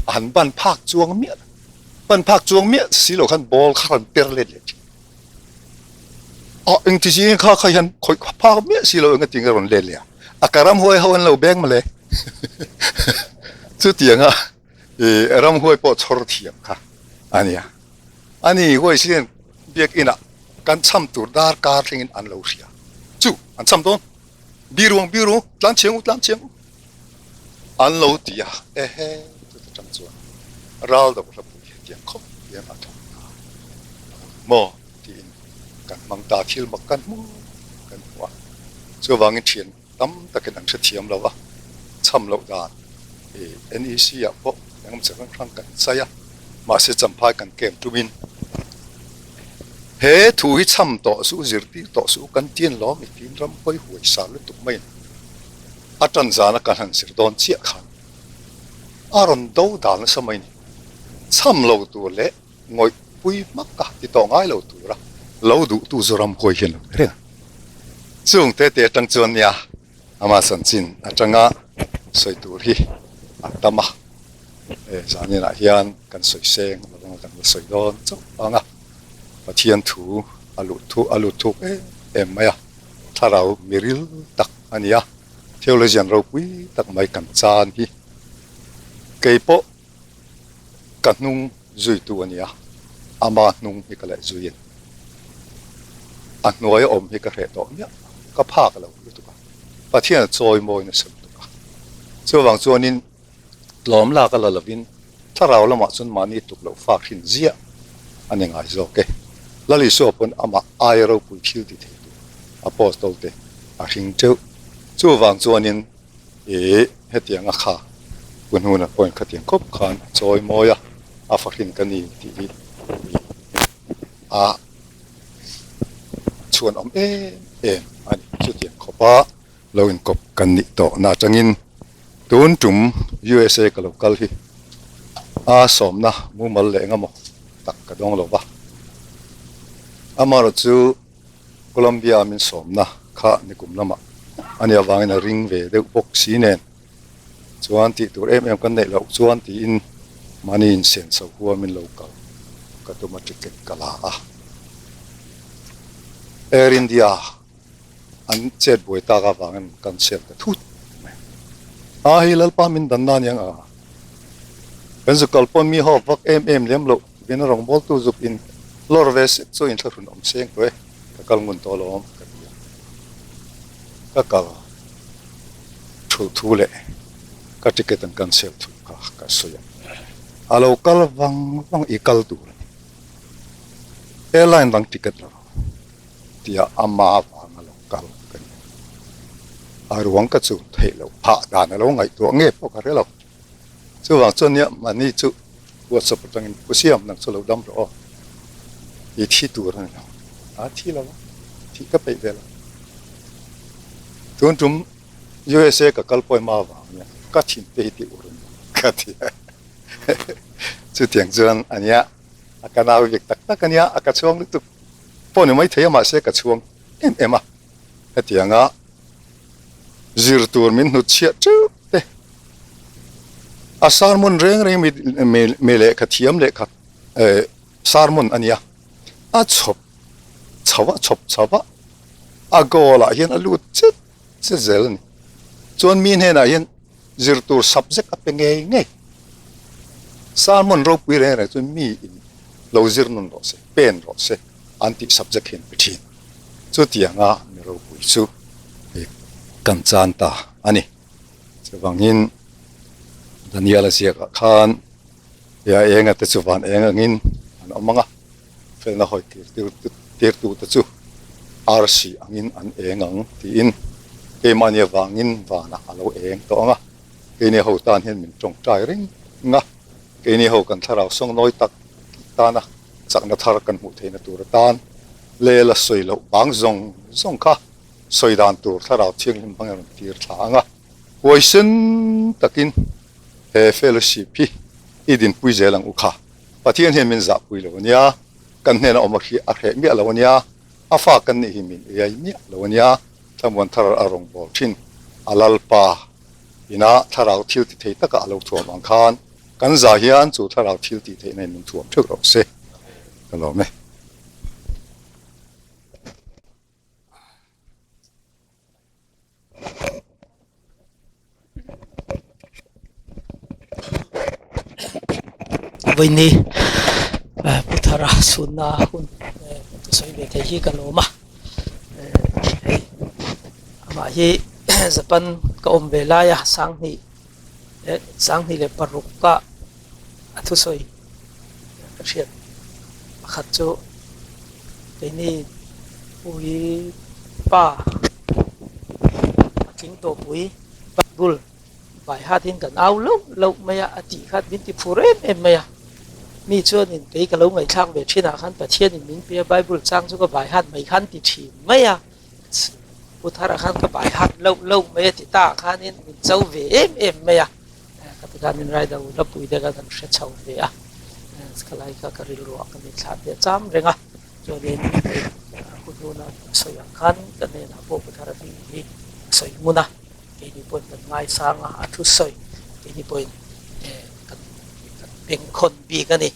a han ban phak chuang miah lo. Ban phak chuang miah si lo khan ball kha rawn per let leh thin. Ah engti zing kha kha hian khawih phak miah si lo eng atinge rawn let leh a, a ka ramhuai ho an lo beng mawle. Chutianga ih ramhuai pawh chhawr thiam kha a nia. Ani huaisian biakinah kan cham tur dar kar thlengin an lo hria. Chu an cham dawn. Biru ang biru, tlan chiang u, tlan chiang u. An lo ti a, ehe, chuta tang chuan ral do hla pui hetiang khawp hian a thawk ta maw tiin kan hmang ta, thil mak kan hmu kan hmu a. Chuvangin thian tam takin an hrethiam lo a, cham loh dan NEC ah pawh engemaw chi hrang hrang kan chai a, mahse champhai kan kem tumin He thu hi cham tawh suh, zirtir tawh suh kan tian lawm i tiin ram hawi huai sar lutuk maiin a tan zana kan han zir dawn chiah khan a rawn do dal nasa mai ni. Cham lo tur leh ngawih pui hmak a ti tawh ngai lo tura lo duhtu chu ram hawi hian lo ni reng a. Chung te te atang chuan nia ama chanchin atanga sawi tur hi a tam a. He zaninah hian kan sawi seng lovang a kan la sawi dawn chauh ang a, Pathian thu a lut thu a lut thuk em em mai a, thlarau miril tak a ni a, theologian ropui tak mai kan chan hi kei pawh ka hnung zuitu a ni a, ama hnung hi ka leh zui a ni. A hnuaia awm hi ka hreh tawh miah, ka phak lo lutuk a, Pathian a chawi mawi nasa lutuk a, chuvang chuanin Tlawm lak a la lovin thlarau lamah chuan mahni tuk loh fak hrin ziah a ni ngai zawk e. Lal Isua pawn amah aia ropui thil ti thei tur Apostol te a hring teuh. Chuvang chuanin i hetianga kha Pu Hnuna pawhin khatiang khawp khan a chawi mawi a, a fahrin ka ni tih hi i a chhuanawm em em a ni. Chutiang khawpa lo inkawp kan nih tawh na atangin tun tum USA ka lo kal hi a sawmna mumal leh engemaw tak ka dawng lo va. Amaherawh chu Colombia min sawmna kha nikum lamah a nih avangin a ring ve deuh bawk si nen chuan tih tur em em kan neih loh chuan tiin mahni insenso huamin lo kal ka tum a ticket ka la a. Air India an chet buai tak avangin kan chhiat ta thut mai a. A hei Lalpa min dan na aniang a, kan zuk kal pawn mi ho vak em em lem loh vin a rawngbawltu zuk in lawr ve sek chu inthlahrun awm seng tawh e, ka kal ngun tawh alawm ka ti a. Ka kal thu thu leh ka ticket an cancel thu kha ka sawi a, a lo kal vang vang i kal tur a ni, airline dang ticket la rawh. Tia ama avanga lo kal ka ni. A ruang ka chu theih loh phah dan a lo ngaihtuah nge pawh ka hre lo. Chuvang chuan nia mahni chu WhatsApp atangin Pu Siam nang chu lo dam rawh aw, i thi tur a ni lo. A thi lo a, thih ka peih ve lo. Tun tum USA ka kal pawimah avang hian ka thin te hi ti ur in ka ti a. Chutiang chuan a nia, a ka nau vek tak tak a nia, a ka chhuang lutuk pawh ni maithei a mahse ka chhuang em em a. Hetianga zir tur min hnut chhiah teuh te, a sermon reng reng mi lehkha thiam lehkha sermon a nia, a chhawp chho a chhawp chho a, a goal ah hian a lut chet chet zel a ni. Chuan mi hnenah hian zir tur subject a pe ngei ngei. Sermon ropui reng reng chuan mi in lo zir nun rawh se, pen rawh se an tih subject hian pe thin. Chutianga mi ropui chu kan chan ta a ni. Chuvangin Daniel-a ziakah khan Ia enga te chu van eng angin an awm ang a, felna hawi tirtute chu arsi angin an eng ang tiin keimahni avangin vanah a lo eng tawh ang a, keini ho tan hian min tawngtai reng a, keini ho kan thlarau sawngnawi tak tana chakna thar kan hmuh theihna tur atan lel a sawi loh bang zawng zawng kha sawi dan tur thlarau thianghlim hmang a rawn tir thla ang a, huaisen takin he fellowship hi i dinpui zel ang u kha. Pathian hian min zahpui lo a nia, kan hnena awm a hria a hreh miah lo a nia, a fa kan nih hi min iai miah lo a nia, thlamuan thar a rawn bawl thin a Lalpa ina thlarau thil ti thei taka a lo thuam ang khan kan za hian chu thlarau thil tih theihna in min thuam theuh rawh se. Ka lawm e. Vawiini Pu Thara chhunna hun ka sawi ve thei hi ka lawm a, hei amah hi Japan ka awm ve lai a sanghnih leh sanghnih leh paruk ah a thusawi ka hriat pakhat chu keini pui pa patling tawh pui bible vai hatin kan au loh loh mai a a tih kha min ti phur em em mai a mi chuanin kei ka lo ngaihthlak ve thin ah khan Pathianin min pe a bible chang chu ka vai hat mai khan ti thin mai a. Pu Thara khan ka bai hat loh loh mai a ti ta ah khanin min cho ve em em mai a, ka ti khan min raida u la pui te kha kan hre chho ve a, ka lai kha ka rilruah ka min thlah teh cham reng a, chuanin hei hun huna sawi ang khan ka hnenah pawh Pu Thara hming hi a sawi ngun a, keini pawhin kan ngaisang a, a thusawi keini pawhin kan bengkhawn bik a ni.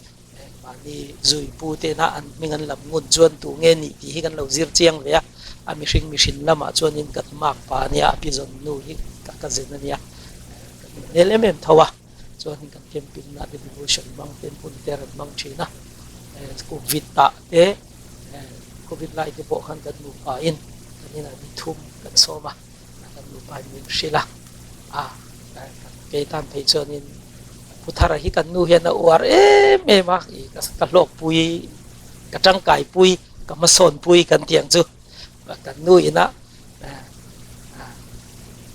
Mahni zui pu tena an hming an lam ngun chuan tu nge nih tih hi kan lo zir chiang ve a, a mihring mihrin lamah chuanin kan mark pa a nia, a pi zawn nu hi ka cousin a nia, kan inhmel em em tho a, chuanin kan camping na te devotion hmang te hmun te a rawn hmang thin a, covid ah te covid lai te pawh khan kan nupa in kan inah ni thum kan sawm a, kan nupa in min hrilh a, a kan ke tan phei chuanin Pu Thara hi kan nu hian a uar em em a, i ka hlawkpui, ka tangkaipui, ka hmasawnpui kan tih ang chu. Kan nu ina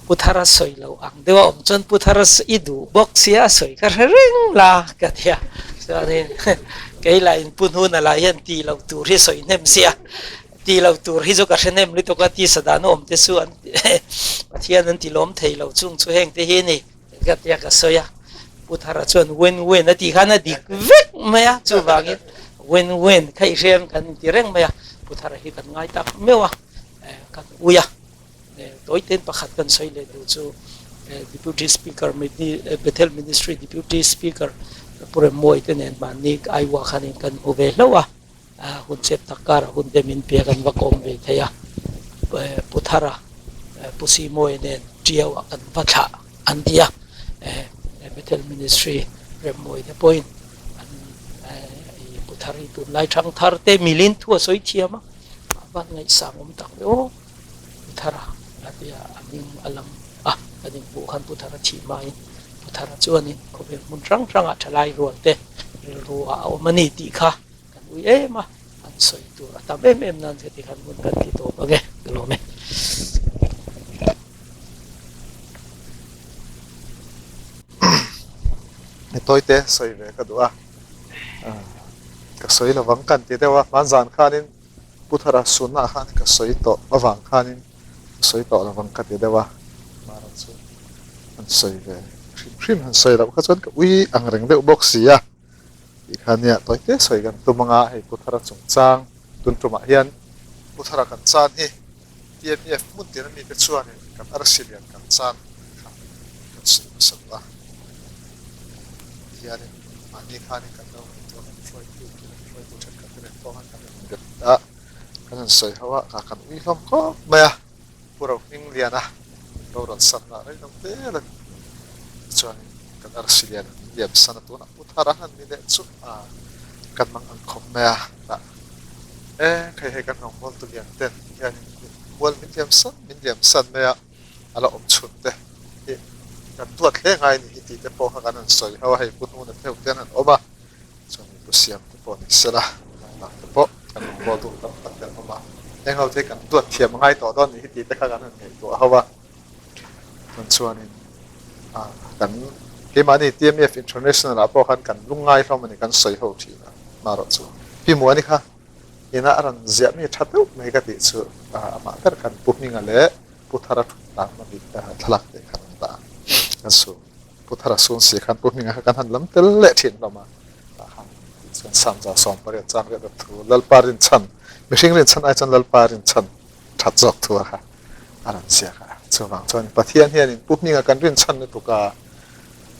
Pu Thara sawi lo ang deuh a awm chuan Pu Thara i duh bawk sia a sawi ka hre reng la ka ti a. Chuanin kei lah in Pu Hnuna lah hian tih loh tur hi sawi hnem sia, tih loh tur hi chu ka hre hnem lutuk a, tisa dan awm te chu an Pathian an ti lawm thei lo chung chu heng te hi a ni. Ka tia ka sawi a, Pu Thara chuan wen wen a tih khan a dik vek mai a, chuvangin wen wen kha i hrem kan inti reng mai a, Pu Thara hi kan ngai tak meuh a, kan ui a, tawitein pakhat kan sawi leh duh chu Deputy Speaker Bethel Ministry Deputy Speaker Pu Remmawi te nen mahni Aiwa khanin kan hmu ve hlauh a, Hun chep tak karah hun te min pek an va kawm ve thei a, Pu Thara, Pu Simawi nen Tiau-ah kan va thlah an ti a, Bethel Ministry Remmawi te pawhin an Pu Thar hi tunlai thang thar te milin thu a sawi thiam a, a van ngaihsang awm tak ve aw Pu Thara a ti a, a hming a lang a, kan inhmuh khan Pu Thara thih hmain Pu Thara chuanin khawvel hmun hrang hrangah thalai rual te rilru ah a awm a ni tih kha Kan ui em a, an sawi tur a tam em em nan heti khan hmun kan ti tawp ang e, ka lawm e. Tawite sawi ve ka duh a, ka sawi lovang kan ti deuh a, hmanzan khanin Pu Thara sunna khan ka sawi tawh avang khanin ka sawi tawh lovang ka ti deuh a, Mara chu han sawi ve hrim hrim han sawi loh kha chuan ka ui ang reng deuh bawk si a tih kha nia tawite sawi kan tum anga hei Pu Thara chungchang tun tumah hian Pu Thara kan chan hi TMEF hmun tir mite chuanin kan arsi lian kan chan kha kan sawi hmasa duh a. Tihianin mahni khanin kan lo ngaihtuah kan hruaitu khi kan hruaitu thenkhat te nen pawh khan kan rawn bet a, kan rawn sawi ho a, kha kan ui hlawm khawp mai a. Pu Rohmingliana boral sanna rei lo te la chuanin kan arsi lian an liam san a, tunah Pu Thara han ni leh chu a kan mang ang khawp mai a. Tah E, hei hei kan rawngbawltu lian ten hianin mual min liam san min liam san mai a, a la awm chhun te hi kan duat hle ngai ni hi tih te pawh kha kan han sawi ho a, hei pu hnuna theuh te an han awm a, chuan hei pu siam te pawh ni sela dang te pawh kan rawngbawltu tam tak te an awm a, heng ho te hi kan duat thiam a ngai tawh dawn ni hi tih te kha kan han ngaihtuah ho a, chuan chuanin kan keimahni TMF International ah pawh khan kan lungngai hlawm a ni kan sawi ho thin a, marawh chu Pi Muani kha ina a rawn ziah mi tha deuh mai ka tih chu amah ber khan Pu Hminga leh Pu Thara thut tan a mi thlalak te khan an dah a, kan su Pu Thara sun si khan Pu Hminga kha kan han lam tel leh thin hlawm a, tah khan tih chuan Samza 18 chang riat a thu Lalpa rinchhan mihring rinchhan ai chuan Lalpa rinchhan that zawk thu a kha a rawn ziak a. Chuvang chuan Pathian hianin Pu Hminga kan rinchhan lutuk a,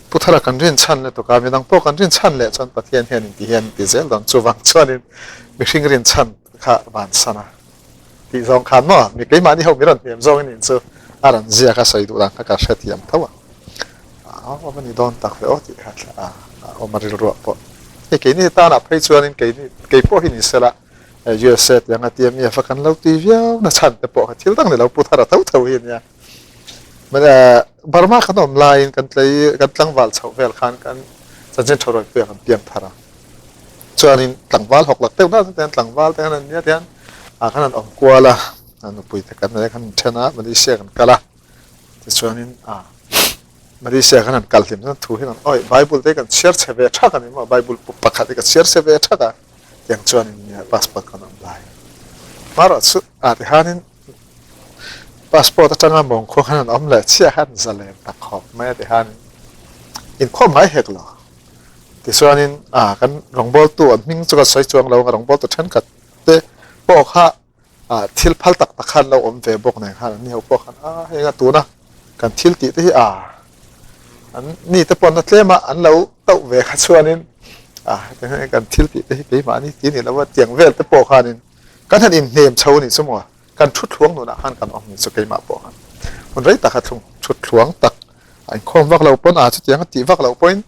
Pu Thara kan rinchhan lutuk a, midang pawh kan rinchhan leh chuan Pathian hianin ti hian ti zel dawn. Chuvang chuanin mihring rinchhan kha vansan a tih zawng khan maw mi keimahni ho mi rawn hnem zawng in chu a rawn ziak a sawi duh dan kha ka hrethiam tho a. A awm a ni dawn tak ve aw tih kha a awm a rilruah pawh. Hei keini tanah phei chuanin keini kei pawh hi ni sela USA tiang a tia mi a va kan lo tui viau na chhan te pawh kha thil dang ni lo pu thar a tho tho hi ania. Burma kan awm laiin kan tlei kan tlangval chhoh vel khan kan chanchin tha rawn pek an piang thar a. Chuanin tlangval hawk lak deuh na ten tlangval te khan an nia tian ah khan an awm kual a, nupui te kan nei khan an then a Malaysia kan kal a. Tichuanin a Malaysia khan an kal hlim chuan thu hian an awi Bible te kan chhiar chhe ve thak a ni maw Bible pakhat hi ka chhiar chhe ve thak a tiang chuanin nia passport kan awm lai. Marawh chu ah tihanin passport atanga mawng khuang khan an awm leh chiah khan zalen tak khawp mai a tihanin inkhawm ngai hek lo. Tichuanin a kan rawngbawltu an hming chu ka sawi chuang lo ang a rawngbawltu thenkhat te pawh kha ah thil phal tak tak khan lo awm ve bawk nen khan an ni ho pawh khan a heng a tuna kan thil tih te hi a an ni te pawh na tlem a an lo tauh ve kha chuanin a hetiang kan thil tih te hi keimahni ti ni lo a tiang vel te pawh khanin kan han inhnem chho a nih chu maw kan thu thluang nunah khan kan awm ni chu keimah pawh khan hun rei tak a thlung thu thluang tak a inkhawm vak lo pawn a chutiang a tih vak loh pawhin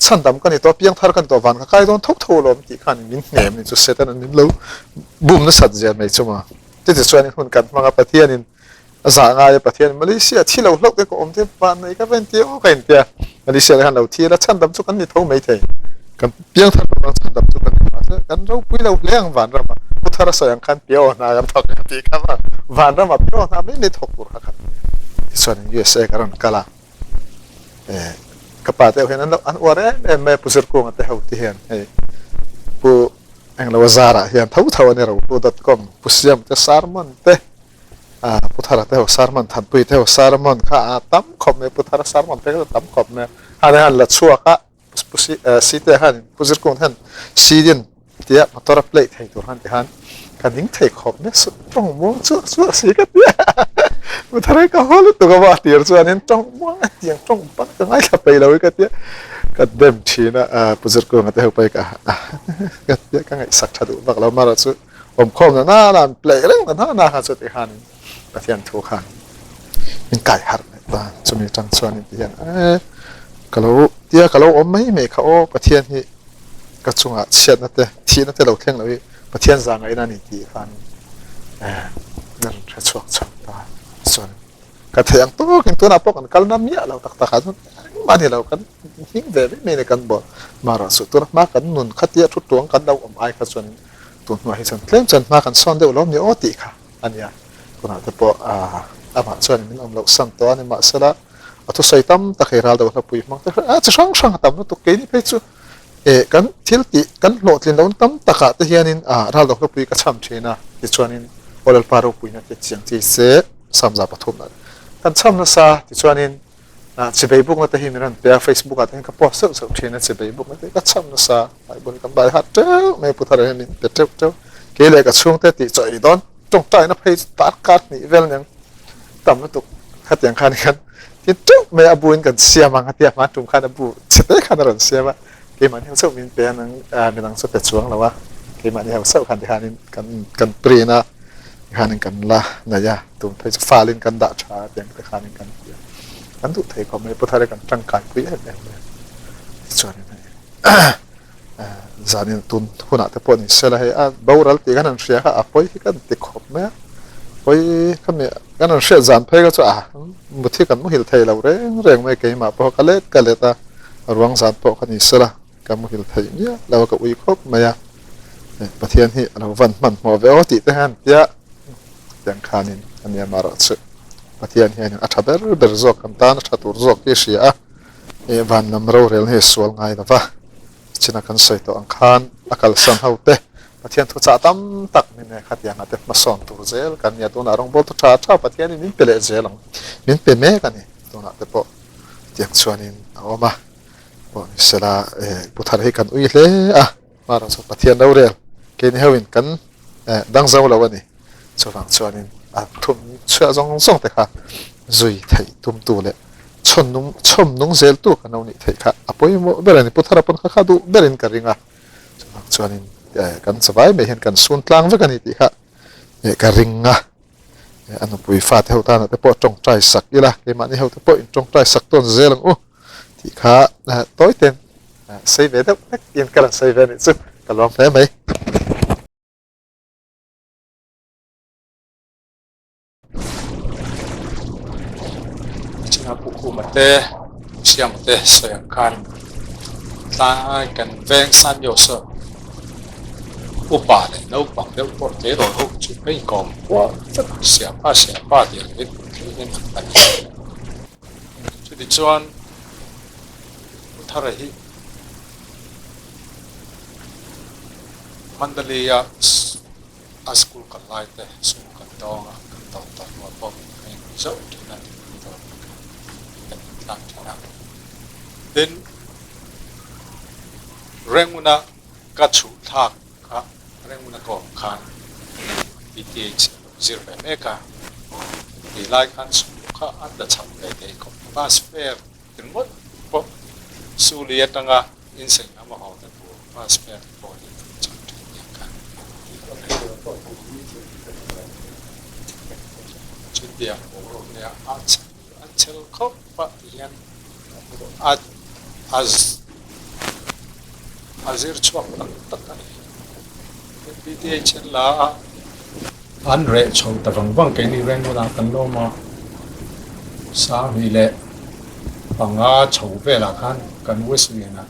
Chhandam ka ni tawh, piangthar ka ni tawh, van ka kai dawn tho tho alawm tih khan min hnem ni chu Satan an min lo bum nasat zel mai chu maw. Chutiang chuan in hun kan hmang a, Pathianin a zah ngai a, Pathianin Malaysia thi lo hlauh te ka awm te van nei ka va inti aw ka inti a, Malaysia te khan lo thi la, chhandam chu kan ni tho mai thei, kan piangthar tur ang chhandam chu kan ni mahse kan ropui lo hle ang vanramah, Pu Thara sawi ang khan piaw hna kan thawk ang tih kha maw, vanramah piaw hna mai mai thawk tur kha kan ni. Tichuan USA ka rawn kal a. Ka pa te ho hian an an uar em em mai a, Pu Zirkunga te ho te hian hei Pu Englo Azara hian tho tho a ni Rohlu dot com Pu Siam te sermon te Pu Thara te ho sermon Thanpui te ho sermon kha a tam khawp mai Pu Thara sermon te kha tam khawp mai a, han han la chhuak a Pu Site khan Pu Zirkunga te hian CD-in tia motor a play thei tur khan ti khan ka ning thei khawp mai a, tawng muang chuah chuah si ka ti a, Pu Thara hi ka haw lutuk a maw a tir chuanin tawng muang a tiang tawng bang ka ngaithla peih lo hi ka ti a, ka dem thin a, Pu Zirkunga te ho pawh hi ka ka ti a, ka ngaihsak tha duh vak lo amaherawh chu awmkhawm na na na an play reng na na na kha chu ti khanin Pathian thu khan min kai harh leh ta, chumi atang chuanin ti hian e ka lo tia ka lo awm mai mai kha aw Pathian hi ka chungah chhiatna te thihna te lo thleng lo hi Pathian zah ngaihna a ni tih khan eh ka rawn hre chhuak chho ta chuan ka theih ang tawkin tunah pawh kan kalna miah lo tak tak ah chuan engmah ni lo kan hming ve mai mai a ni kan bawl marawh chu tuna hma kan nun khatia thu tuang kan lo awm ai kha chuan tun hnuah hi chuan tlem chuan hma kan sawn deuh lo ni aw tih kha a nia tunah te pawh amah chuan min awm loh san tawh a ni mahsela. A thusawi tam tak hei ral do hlapui hmang te a chi hrang hrang a tam lutuk keini phei chu eh kan thil tih kan hlawhtlin lohna tam takah te hianin ah ral do hlapui ka cham thin a tichuanin aw Lalpa ropuina te chiang chi se samza pathumna kan cham nasa tichuanin ah chibei bukna te hi min rawn pe a Facebook ah te hian ka post zeuh zeuh thin a chibei bukna te hi ka cham nasa Bible kan bai hat teuh mai Pu Thara hian min pe teuh teuh kei leh ka chhungte tih chaw ei dawn tawngtaina phei chu darkar hnih vel aniang tam lutuk khatiang khan hian tin teuh mai a bu in kan siam ang a tia hma tum khan a bu chhe te khan a rawn siam a keimahni ho chauh min pe a nang midang chu pe chuang lo a keimahni ho chauh khan tikhanin kan kan print a tikhanin kan la nei a tun phei chu file in kan dah tha a tiang te khanin kan ti a kan duh thei khawp mai Pu Thara kan tangkai pui em em mai a tichuanin hei Zanin tun hunah te pawh ni sela hei a boral tih khan an hria kha a pawi hi kan ti khawp mai a, pawi kha mi kan an hriat zan phei kha chu a muthi kan muhil thei lo reng reng mai keimah pawh ka let ka let a, ruang zan pawh kha ni sela ka muhil thei miah lo a ka ui khawp mai a, Pathian hi a lo van hmanhmawh ve aw tih te hian tia tiang khanin a nia marawh chu Pathian hianin a tha ber ber zawk kan tan a tha tur zawk hi a hria a. Eh van lam rorel hi a sual ngai lo va, china kan sawi tawh ang khan a kalsan ho te Pathian thuchah tam tak min e khatianga te hmasawn tur zel kan nia tunah rawngbawl thu tha tha Pathianin min pe leh zel ang min pe mek a ni tunah te pawh tiang chuanin a awm a pawh ni sela eh Pu Thara hi kan ui hle a hmarah chuan Pathian rorel keini hoin kan eh dang zo lo a ni chuvang chuanin a thum chhuah zawng zawng te kha zui theih tumtu leh Chhawn nung chhawm nung zel tu kan lo nih theih kha a pawimawh ber a ni. Pu Thara pawn kha kha duh berin ka ring a, chuvang chuanin kan chavai mai hian kan sun tlang vek a ni tih kha ka ring a. A nupui fate ho tanah te pawh tawngtai sak ila, keimahni ho te pawh in tawngtai sak tawn zel ang u tih kha tawi ten sei ve deuh hlek in ka rawn sawi ve a nih chu ka lawm hle mai. China pu khuma te siam te sawi ang khan tlai kan veng San Joseph upa leh naupang deuh pawh tleirawl ho chu ka inkawm kual vek a, siapa siapa tih ang hian thil hian an pan a. Chutichuan Pu Thara hi Mandalay-a A school kal lai te sum kan dawng a, kan dawn tawh hnuah pawh ka inhmu zauh thin a, dawr kan intlang thin a. Tin, Renguna ka chhuh thlak kha Renguna ka awm khan PTH a lo zir ve mek a, tih lai khan sum kha a tla cham ve thei khawp. Bus fare ringawt pawh Suli atanga Insei lam a haw ta tur bus fare te pawh hi an cham thin nia kha. Chutiang boruak nia a a chel khawp a ti hian a a a zir chhuak tak tak a ni. PTHN la a an reh chho ta vang vang keini Rengunah kan lawm a, Sanghnih leh panga chho velah khan kan Wesleyan-ah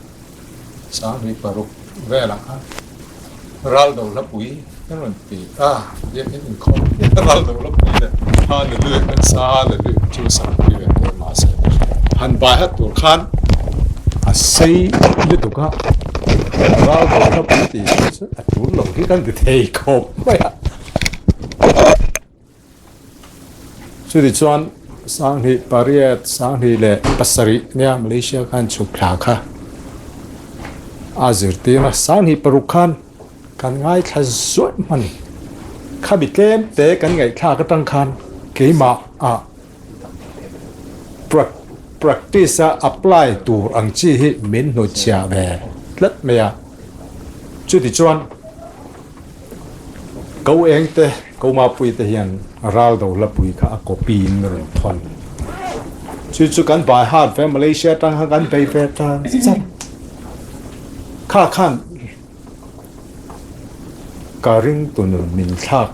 Sanghnih paruk velah khan Raldo Hlapui kan rawn ti a, biakin inkhawm Raldo Hlapui leh Hallelujah kan sa Hallelujah chu sak pui ve teh mahse han bai hat tur khan a sei lutuk a, Raldo Hlapui tih chu a tul lo hi kan ti thei khawp mai a. Chutichuan Sanghnih pariat, Sanghnih leh pasarih nia Malaysia khan chhuk thla kha a zirtir a, Sanghnih paruk khan kan ngaithla zuaih hman khami tlem te kan ngaihthlak atang khan keimah ah practice a apply tur ang chi hi min hnutchhiah ve tlat mai a. Chutichuan Ko eng te, ko mapui te hian ral do hlapui kha a copy in rawn thawn. Chu chu kan by heart ve Malaysia atang khan kan bei ve ta char. Kha khan ka ring tu nun min thlak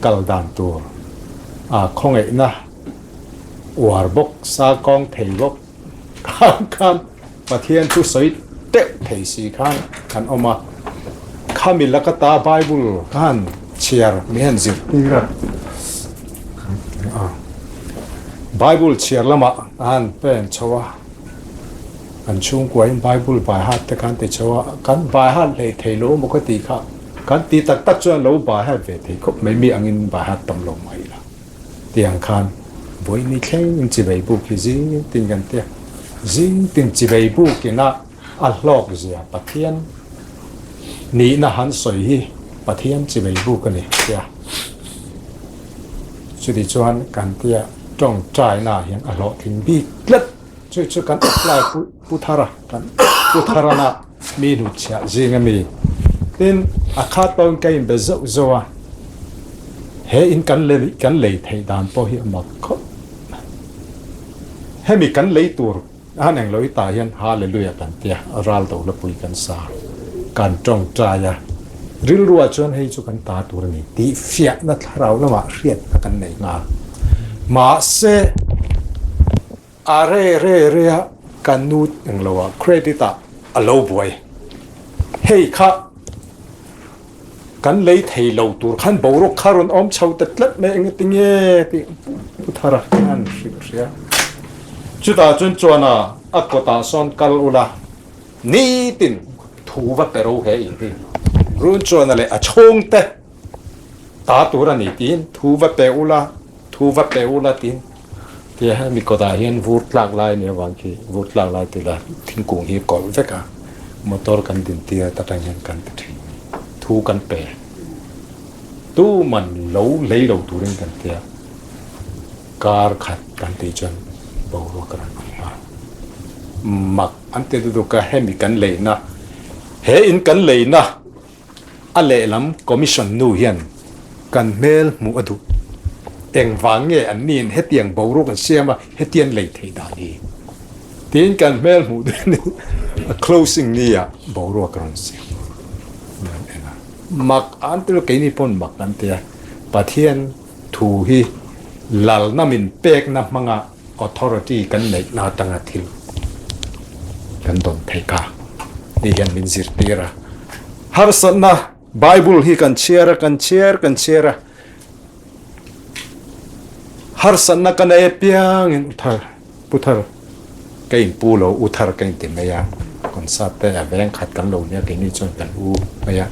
kal dan tur a khawngaihna uar bawk, sa kawng thei bawk khan khan Pathian thu sawi teuh thei si khan kan awm a, khami laka ta Bible khan chhiar mi han zirtir a, Bible chhiar lamah a han pen chho a, kan chhungkuain Bible bai hat te khan ti chho a, kan bai hat hlei thei lo maw ka tih kha, kan ti tak tak chuan lo bai hat ve thei khawp mai, mi angin bai hat tam lo mai ila tiang khan vawiin thleng in chivei buk hi zing tin kan tia, zing tin chivei buk ina a hlawk zia Pathian nihna han sawi hi Pathian chivei buk a ni tia. Chuti chuan kan tia tawngtaina ah hian a hlawhtling bik tlat. Chu chu kan apply pu pu thara kan pu tharana mi hnutchhiah zing a mi. Tin, a khat pawhin ka inbe zauh zauh a, he in kan le kan lei theih dan pawh hi a mak khawp mai. Hemi kan lei tur han englo i tah hian Hallelujah kan tia, ral do la pui kan sa, kan tawngtai a, rilruah chuan hei chu kan ta tur a ni tih fiahna thlarau lamah hriatna kan nei nghal. Mahse, a re re rea kan nu engloah credit ah a lo buai. Hei kha Kan lei thei lo tur khan boruak kha rawn awm chho ta tlat mai engati nge tih Pu Thara khan hrilh hria. Chutah chuan chuan a a kawtah sawn kal ula nitin thu va pe ro he in hi run chuan a leh a chhungte ta tur a ni tiin thu va pe ula thu va pe ula tiin tia hemi kawtah hian vur tlak lai a nih avang khi vur tlak lai tila thingkung hi kawlh vek a motor kan din tir atang hian kan ti thin thu kan pe tu man lo lei lo turin kan tia kar khat kan tih chuan boruak a rawn awm nghal mak an ti lutuk a hemi kan leina he in kan leina A lehlam Commission nu hian kan hmel hmuh a duh. Engvang nge an niin hetiang boruak an siam a, hetian lei theih dan hi? Tiin kan hmel hmuh duhin a closing ni ah boruak a rawn siam a en a. Mak an ti lo, keini pawn mak an ti a. Pathian thu hi lalna min pekna hmanga authority kan neihna atanga thil kan dawn thei kha ni hian min zirtir a. Harsatna Bible hi kan chhiar a, kan chhiar kan chhiar a, harsatna ka nei apiangin u thar, pu thar ka inpu lo, u thar ka inti mai a, concert te a veng khat kan lo nia keini chuan kan u mai a.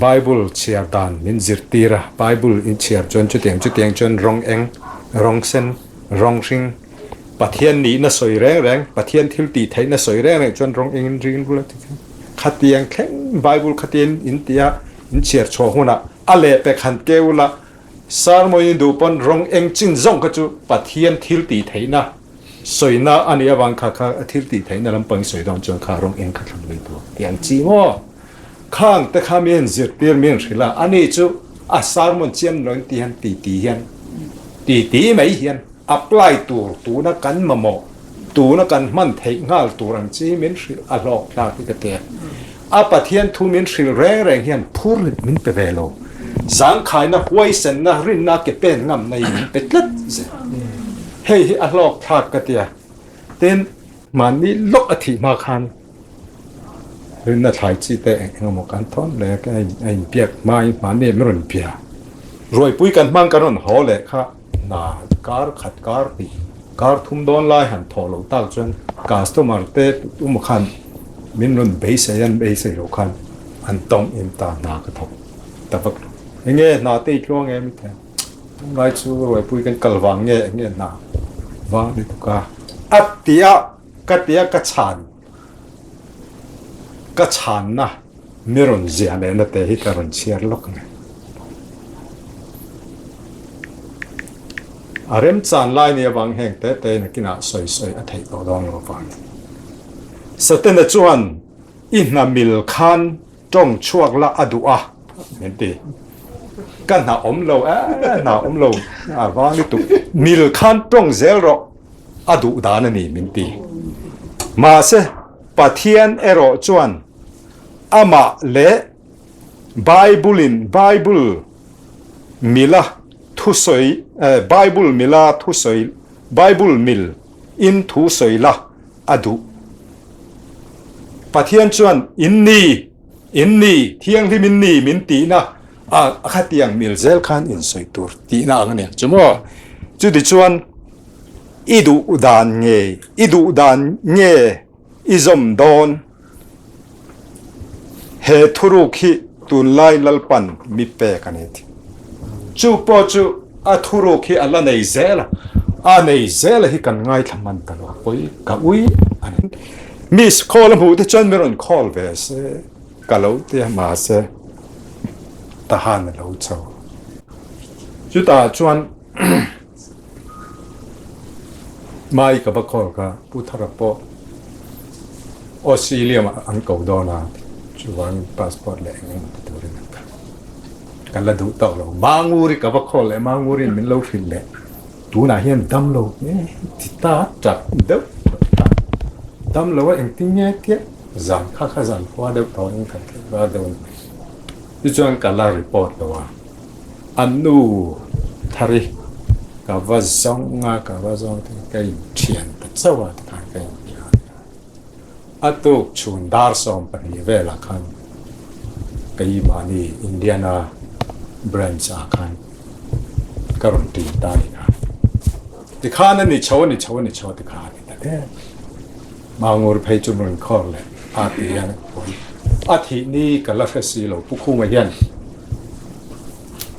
Bible chhiar dan min zirtir a, Bible in chhiar chuan chutiang chutiang chuan rawng eng, rawng sen, rawng hring, Pathian nihna sawi reng reng, Pathian thil tih theihna sawi reng reng chuan rawng eng in ring bula ti khan khatiang thleng Bible khatiang in ti a, in chhiar chhuah hunah a lehpek han keu la, sermon in duh pawn rawng eng chin zawng kha chu Pathian thil tih theihna sawina a nih avang kha kha thil tih theihna lampang i sawi dawn chuan kha rawng eng kha thlang lui tur tih ang chi maw? Khang te kha mi an zirtir mi an hrilh a, ani chu a sermon chiam lo in ti hian ti ti hian ti ti mai hian apply tur tuna kan mamawh tuna kan hman theih nghal tur ang chi min hrilh a hlawk thlak hi ka ti a. A Pathian thu min hrilh reng reng hian phur min pe ve lo. Zangkhaina huaisenna rinna ke pen ngamna hi min pe tlat zel. Hei hi a hlawk thlak ka ti a. Tin, mahni lawk a thih hma khan Rinna thlai chi te eng eng emaw kan thawn leh a, a inbiak hmain mahni em rawn bia. Ruaipui kan hmang kan rawn haw leh kha hna kar khat kar hnih kar thum dawn lai han thawh loh tak chuan customer te emaw khan min rawn beisei an beisei loh khan an tawng em ta hna ka thawk ta vak lo. Enge hna te i tluang em i ti a, tunlai chu ruaipui kan kal vang nge enge hna vang ni tuk a a ti a ka ti a ka chhan. Ka chhanna mi rawn ziah lehna te hi ka rawn chhiar lawk ang e. A remchan lai ni avang heng te te nakinah sawi sawi a theih tawh dawn lo avang. Satena chuan i hna mil khan tawng chhuak la a duh a min ti. Ka hna awm lo e, hna awm lo a vang lutuk. Mil khan tawng zel rawh. A duh dan a ni min ti. Mahse, Pathian erawh chuan amah leh Bible-in Bible mila thusawi Bible mila thusawi Bible mil in thusawi la a duh. Pathian chuan in ni, in ni, thianghlim in ni min tihna a khatiang mil zel khan insawi tur tihna ang a ni. Chu maw? Chutichuan i duh dan nge i duh dan nge i zawm dawn? He thuruk hi tunlai Lalpan mi pek a ni ti. Chu pawh chu a thuruk hi a la nei zel a, a nei zel a hi kan ngaithla hman ta lo pawi ka ui a ni. Miss call a hmuh te chuan mi rawn call ve se ka lo ti a mahse tahan a lo chho. Chutah chuan Mai ka va call kha Pu Thara pawh Australia ah an ko dawn a, chuvangin passport leh eng emaw ti turin an kal. Ka la duh tawh lo. Manguri ka va call leh Manguri'n min lo hrilh leh tunah hian dam lo nge ti ta tap deuh ta dam lo a engtin nge tia zan kha kha zan khua deuh tawh in kan thleng va deuh a ni. Tichuan ka la report lo a. A nu Thari ka va zawng a, ka va zawng te ka inthian ta chauh a tikhan ka inbiak a. A tuk chhun dar 12 velah khan keimahni Indiana branch ah khan ka rawn tin ta a ni kha. Tikhan a ni chho a ni chho a ni chho tikhan a ni ta der. Mangur phei chu rawn khawr leh a ti hian pawi a thih ni ka la hre si lo Pu Khuma hian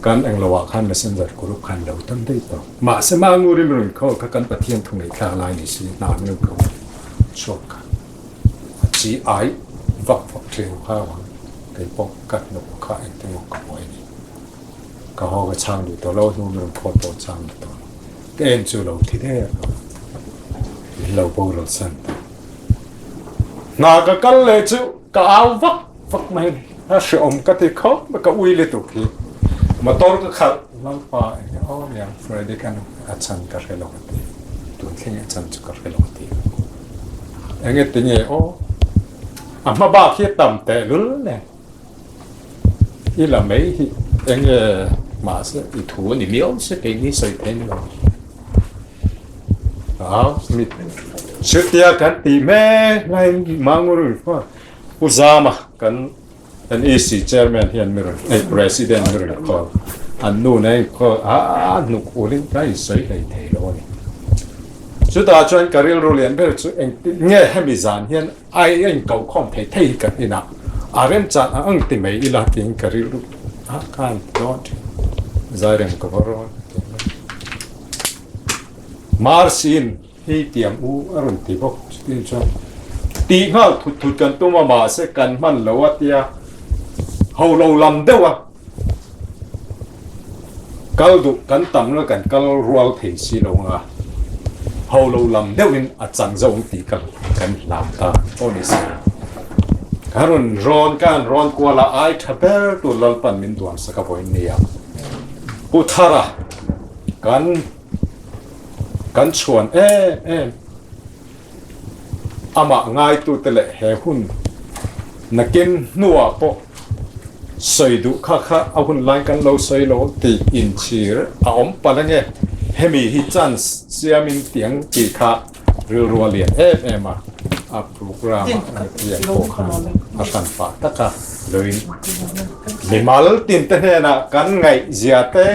kan englo ah khan messenger group khan lo tam daih tawh. Mahse Mangur in rawn khawr kha kan Pathian thu ngaihthlak lai ni si hna an rawn ko chhuak kha a chi ai vak vak thin kha avang kei pawh ka hnuk kha engtin maw ka buai ni. Ka haw ka chhang duh tawh lo hnu min rawn khawr pawh chhang duh tawh lo. Ka en chu lo thi der lo. Min lo boral san ta. Hna ka kal leh chu ka au vak vak mai a ni. A hreawm ka ti khawp mai, ka ui lutuk hi. Motor ka khalh Lalpa eng aw niang Freddy khan a chhan ka hre lo a ti. Tun thleng a chhan chu ka hre lo a ti. Enge tinge aw a hma bak hi a tam tehlul nen. I la mai hi eng nge mahse i thu a ni miau se kei ni sawi thei ni lo. A mi chutia kan tih mek laiin Mangur in Pu Zama kan NEC chairman hian mi rawn ei president mi rawn call an nu nen call a hnuk ulin ka insawi hlei thei lo a ni. Chutah chuan ka rilru lian ber chu engtin nge hemi zan hian Ai a inkohkhawm thei thei hi kan inah a remchan ang ang ti mai ila tiin ka rilru a khan ti dawn thin. Zairem ka va rawn ti mai. Marsin hi tiang u a rawn ti bawk chutin chuan tih nghal thut thut kan tum a mahse kan hman lo a tia ho lo lam deuh a kal duh kan tam la kan kal rual thei si lo anga ho lo lam deuhin a chang zo ang tih ka kan hlau ta aw ni se. Ka rawn rawn ka han rawn kual a ai tha ber tur Lalpan min duan sak a vawiin nia. Pu Thara kan kan chhuan em em Amah ngaitute leh he hun nakin hnuah pawh sawi duh kha kha a hun lai kan lo sawi lo tih inchhir a awm palh ange. Hemi hi chance siamin tiang tih kha rilru a lian em em a, a programme ah an pian pawh khan a hran pah tak a, loin mimal tinte hnenah kan ngaih zia te,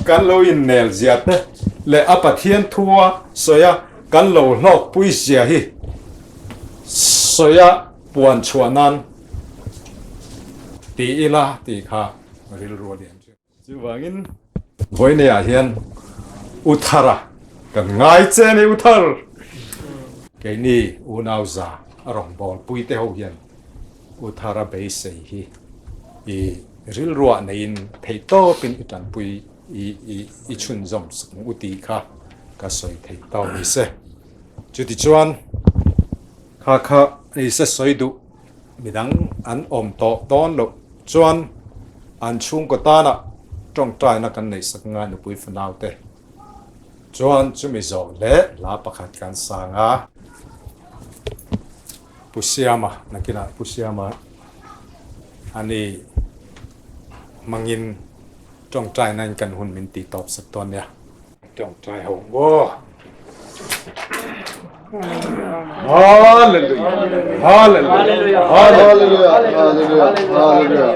kan lo innel zia te leh a Pathian thua sawi a, Kan lo hlawkpui zia hi sawia puan chhuah nan ti ila tih kha rilru a lian thin. Chuvangin vawineah hian U Thara kan ngai che a ni U Thar! Keini unau za a rawngbâwl puite ho hian U Thara beisei hi i rilruah neiin theihtawpin i tanpui i chhunzawm sak ang u tih kha ka sawi thei tawk ni se. Chutichuan kha kha ni se sawi duh midang an awm tawh dawn loh chuan an chhungkaw tanah tawngtaina kan neih sak ngai nupui fanau te chuan chumi zawh leh hla pakhat kan sang a. Pu Siama nakinah Pu Siama a ni hmangin Tawngtai nain kan hun min tih tawp sak dawn nia. Tawngtai ho maw? Hallelujah! Hallelujah! Hallelujah! Hallelujah!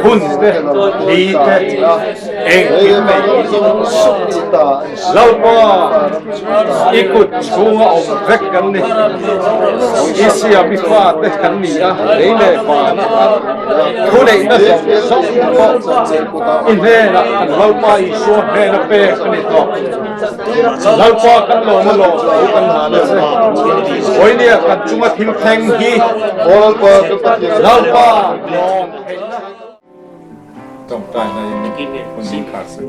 Hun te, ni te, engkim mai Lalpa i kut chhunga awm vek kan ni. I siam i fate kan ni a, lei leh vana thuneihna zawng zawng pawh i hnenah kan Lalpa Isua hnena pek a ni tawh. Lalpa kan lawm a lawm lo kan hlan a che. Vawinia kan chunga thil thleng hi Lalpa lawm theihna. Tawngtaina in hun min khar sak.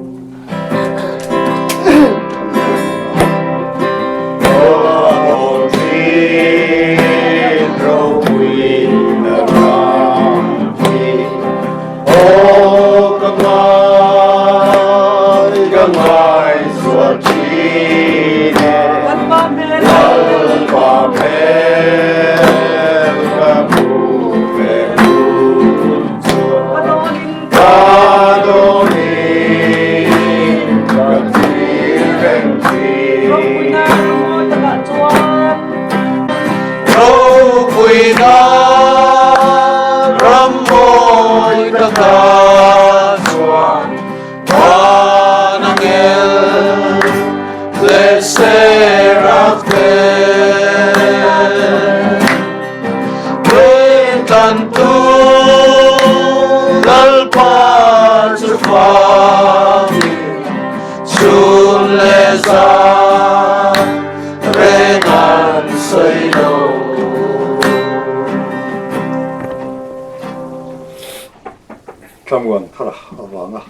Tlamuan thar avanga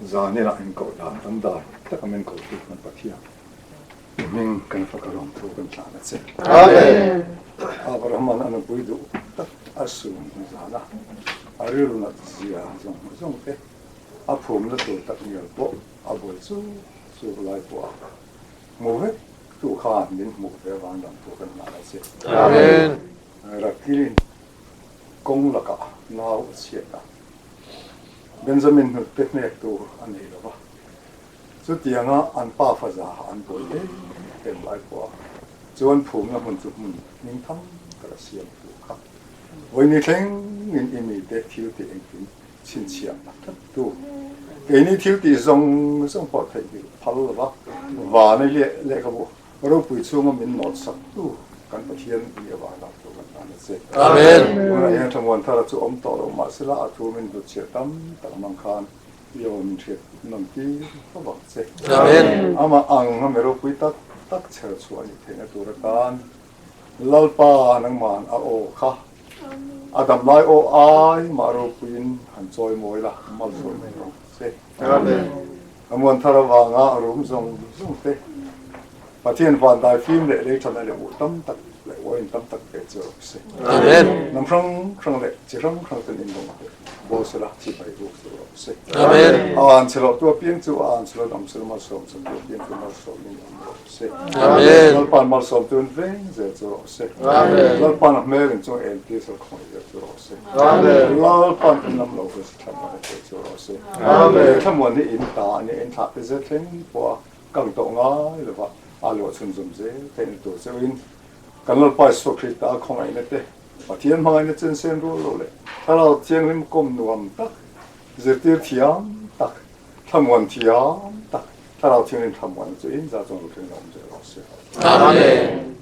zanina inkoh dan kan dai taka min kohtu kan Pathian hming kan fak alawm thu kan tlan a che. Amen. Abraham-a'n a nupui duh tak a sun zana a rilru nat zia zawng zawng te a phumna tur tak ngial pawh a buai chuk chuk lai pawh a hmu vek tu khan min hmuh ve avang dang thu kan hlan a che. Amen. Rakilin kawng lakah nau a chhiat a, Benjamin hnute hnek tur a nei lo va, chutianga an pa faza an buai em em lai pawh a chuan phumna hmun chu hmun hming thang tak a siam tur kha vawiini thlengin i mite thil tih engkim chhinchhiah tak tak tu keini thil tih zawng zawng pawh theihnghilh phal lo va, vana lehkhabu Ropui chhunga min nawt sak tu kan Pathian ni avang lam thu kan hlan a che. Amen. Tunah hian Thamuan Thara chu awm tawh lo mahsela a thu min hnutchhiah tam tak mang khan i aw min hriat nawm tir fo vang che. Amen. Amah ang a mi ropui tak tak chher chhuah a nih theihna tur atan Lalpa nangman a aw kha a damlai aw ai mah ropuiin han chawi mawi la malsawm mai vang che. Amen. Thamuan Thara vanga rum zawng zawng te Pathian van dai fim leh lei thana leh uh tam tak leh uain tam tak pe chu rawh se. Amen. Hnam hrang hrang leh chi hrang hrang ten in lawng te bawl sela chi bai buk chu rawh se. Amen. A an chhe loh tu apiang chu a an chhe lo dam sela malsawm chhe tu apiang chu malsawm in awm rawh se. Amen. Lalpan malsawm tu in veng zel chu rawh se. Amen. Lalpan a hmel in chung en tir sel khawngaih zel chu rawh se. Amen. Lalpan in lam lo hu thlamuan a pe chu rawh se. Amen. Thlamuan hi in ta a nia in thlah te zet thleng pawh a Kang tawh ngai lova a luah chhunzawm zel theihna tur chauhin kan Lalpa Isua Krista a khawngaihna te, Pathian hmangaihna chensen rual lo leh Thlarau Thianghlim kawm nuam tak, zirtir thiam tak, thlamuan thiam tak, Thlarau Thianghlim thlamuanna chu in za chuan ruthleng lo awm zel rawh se. Amen.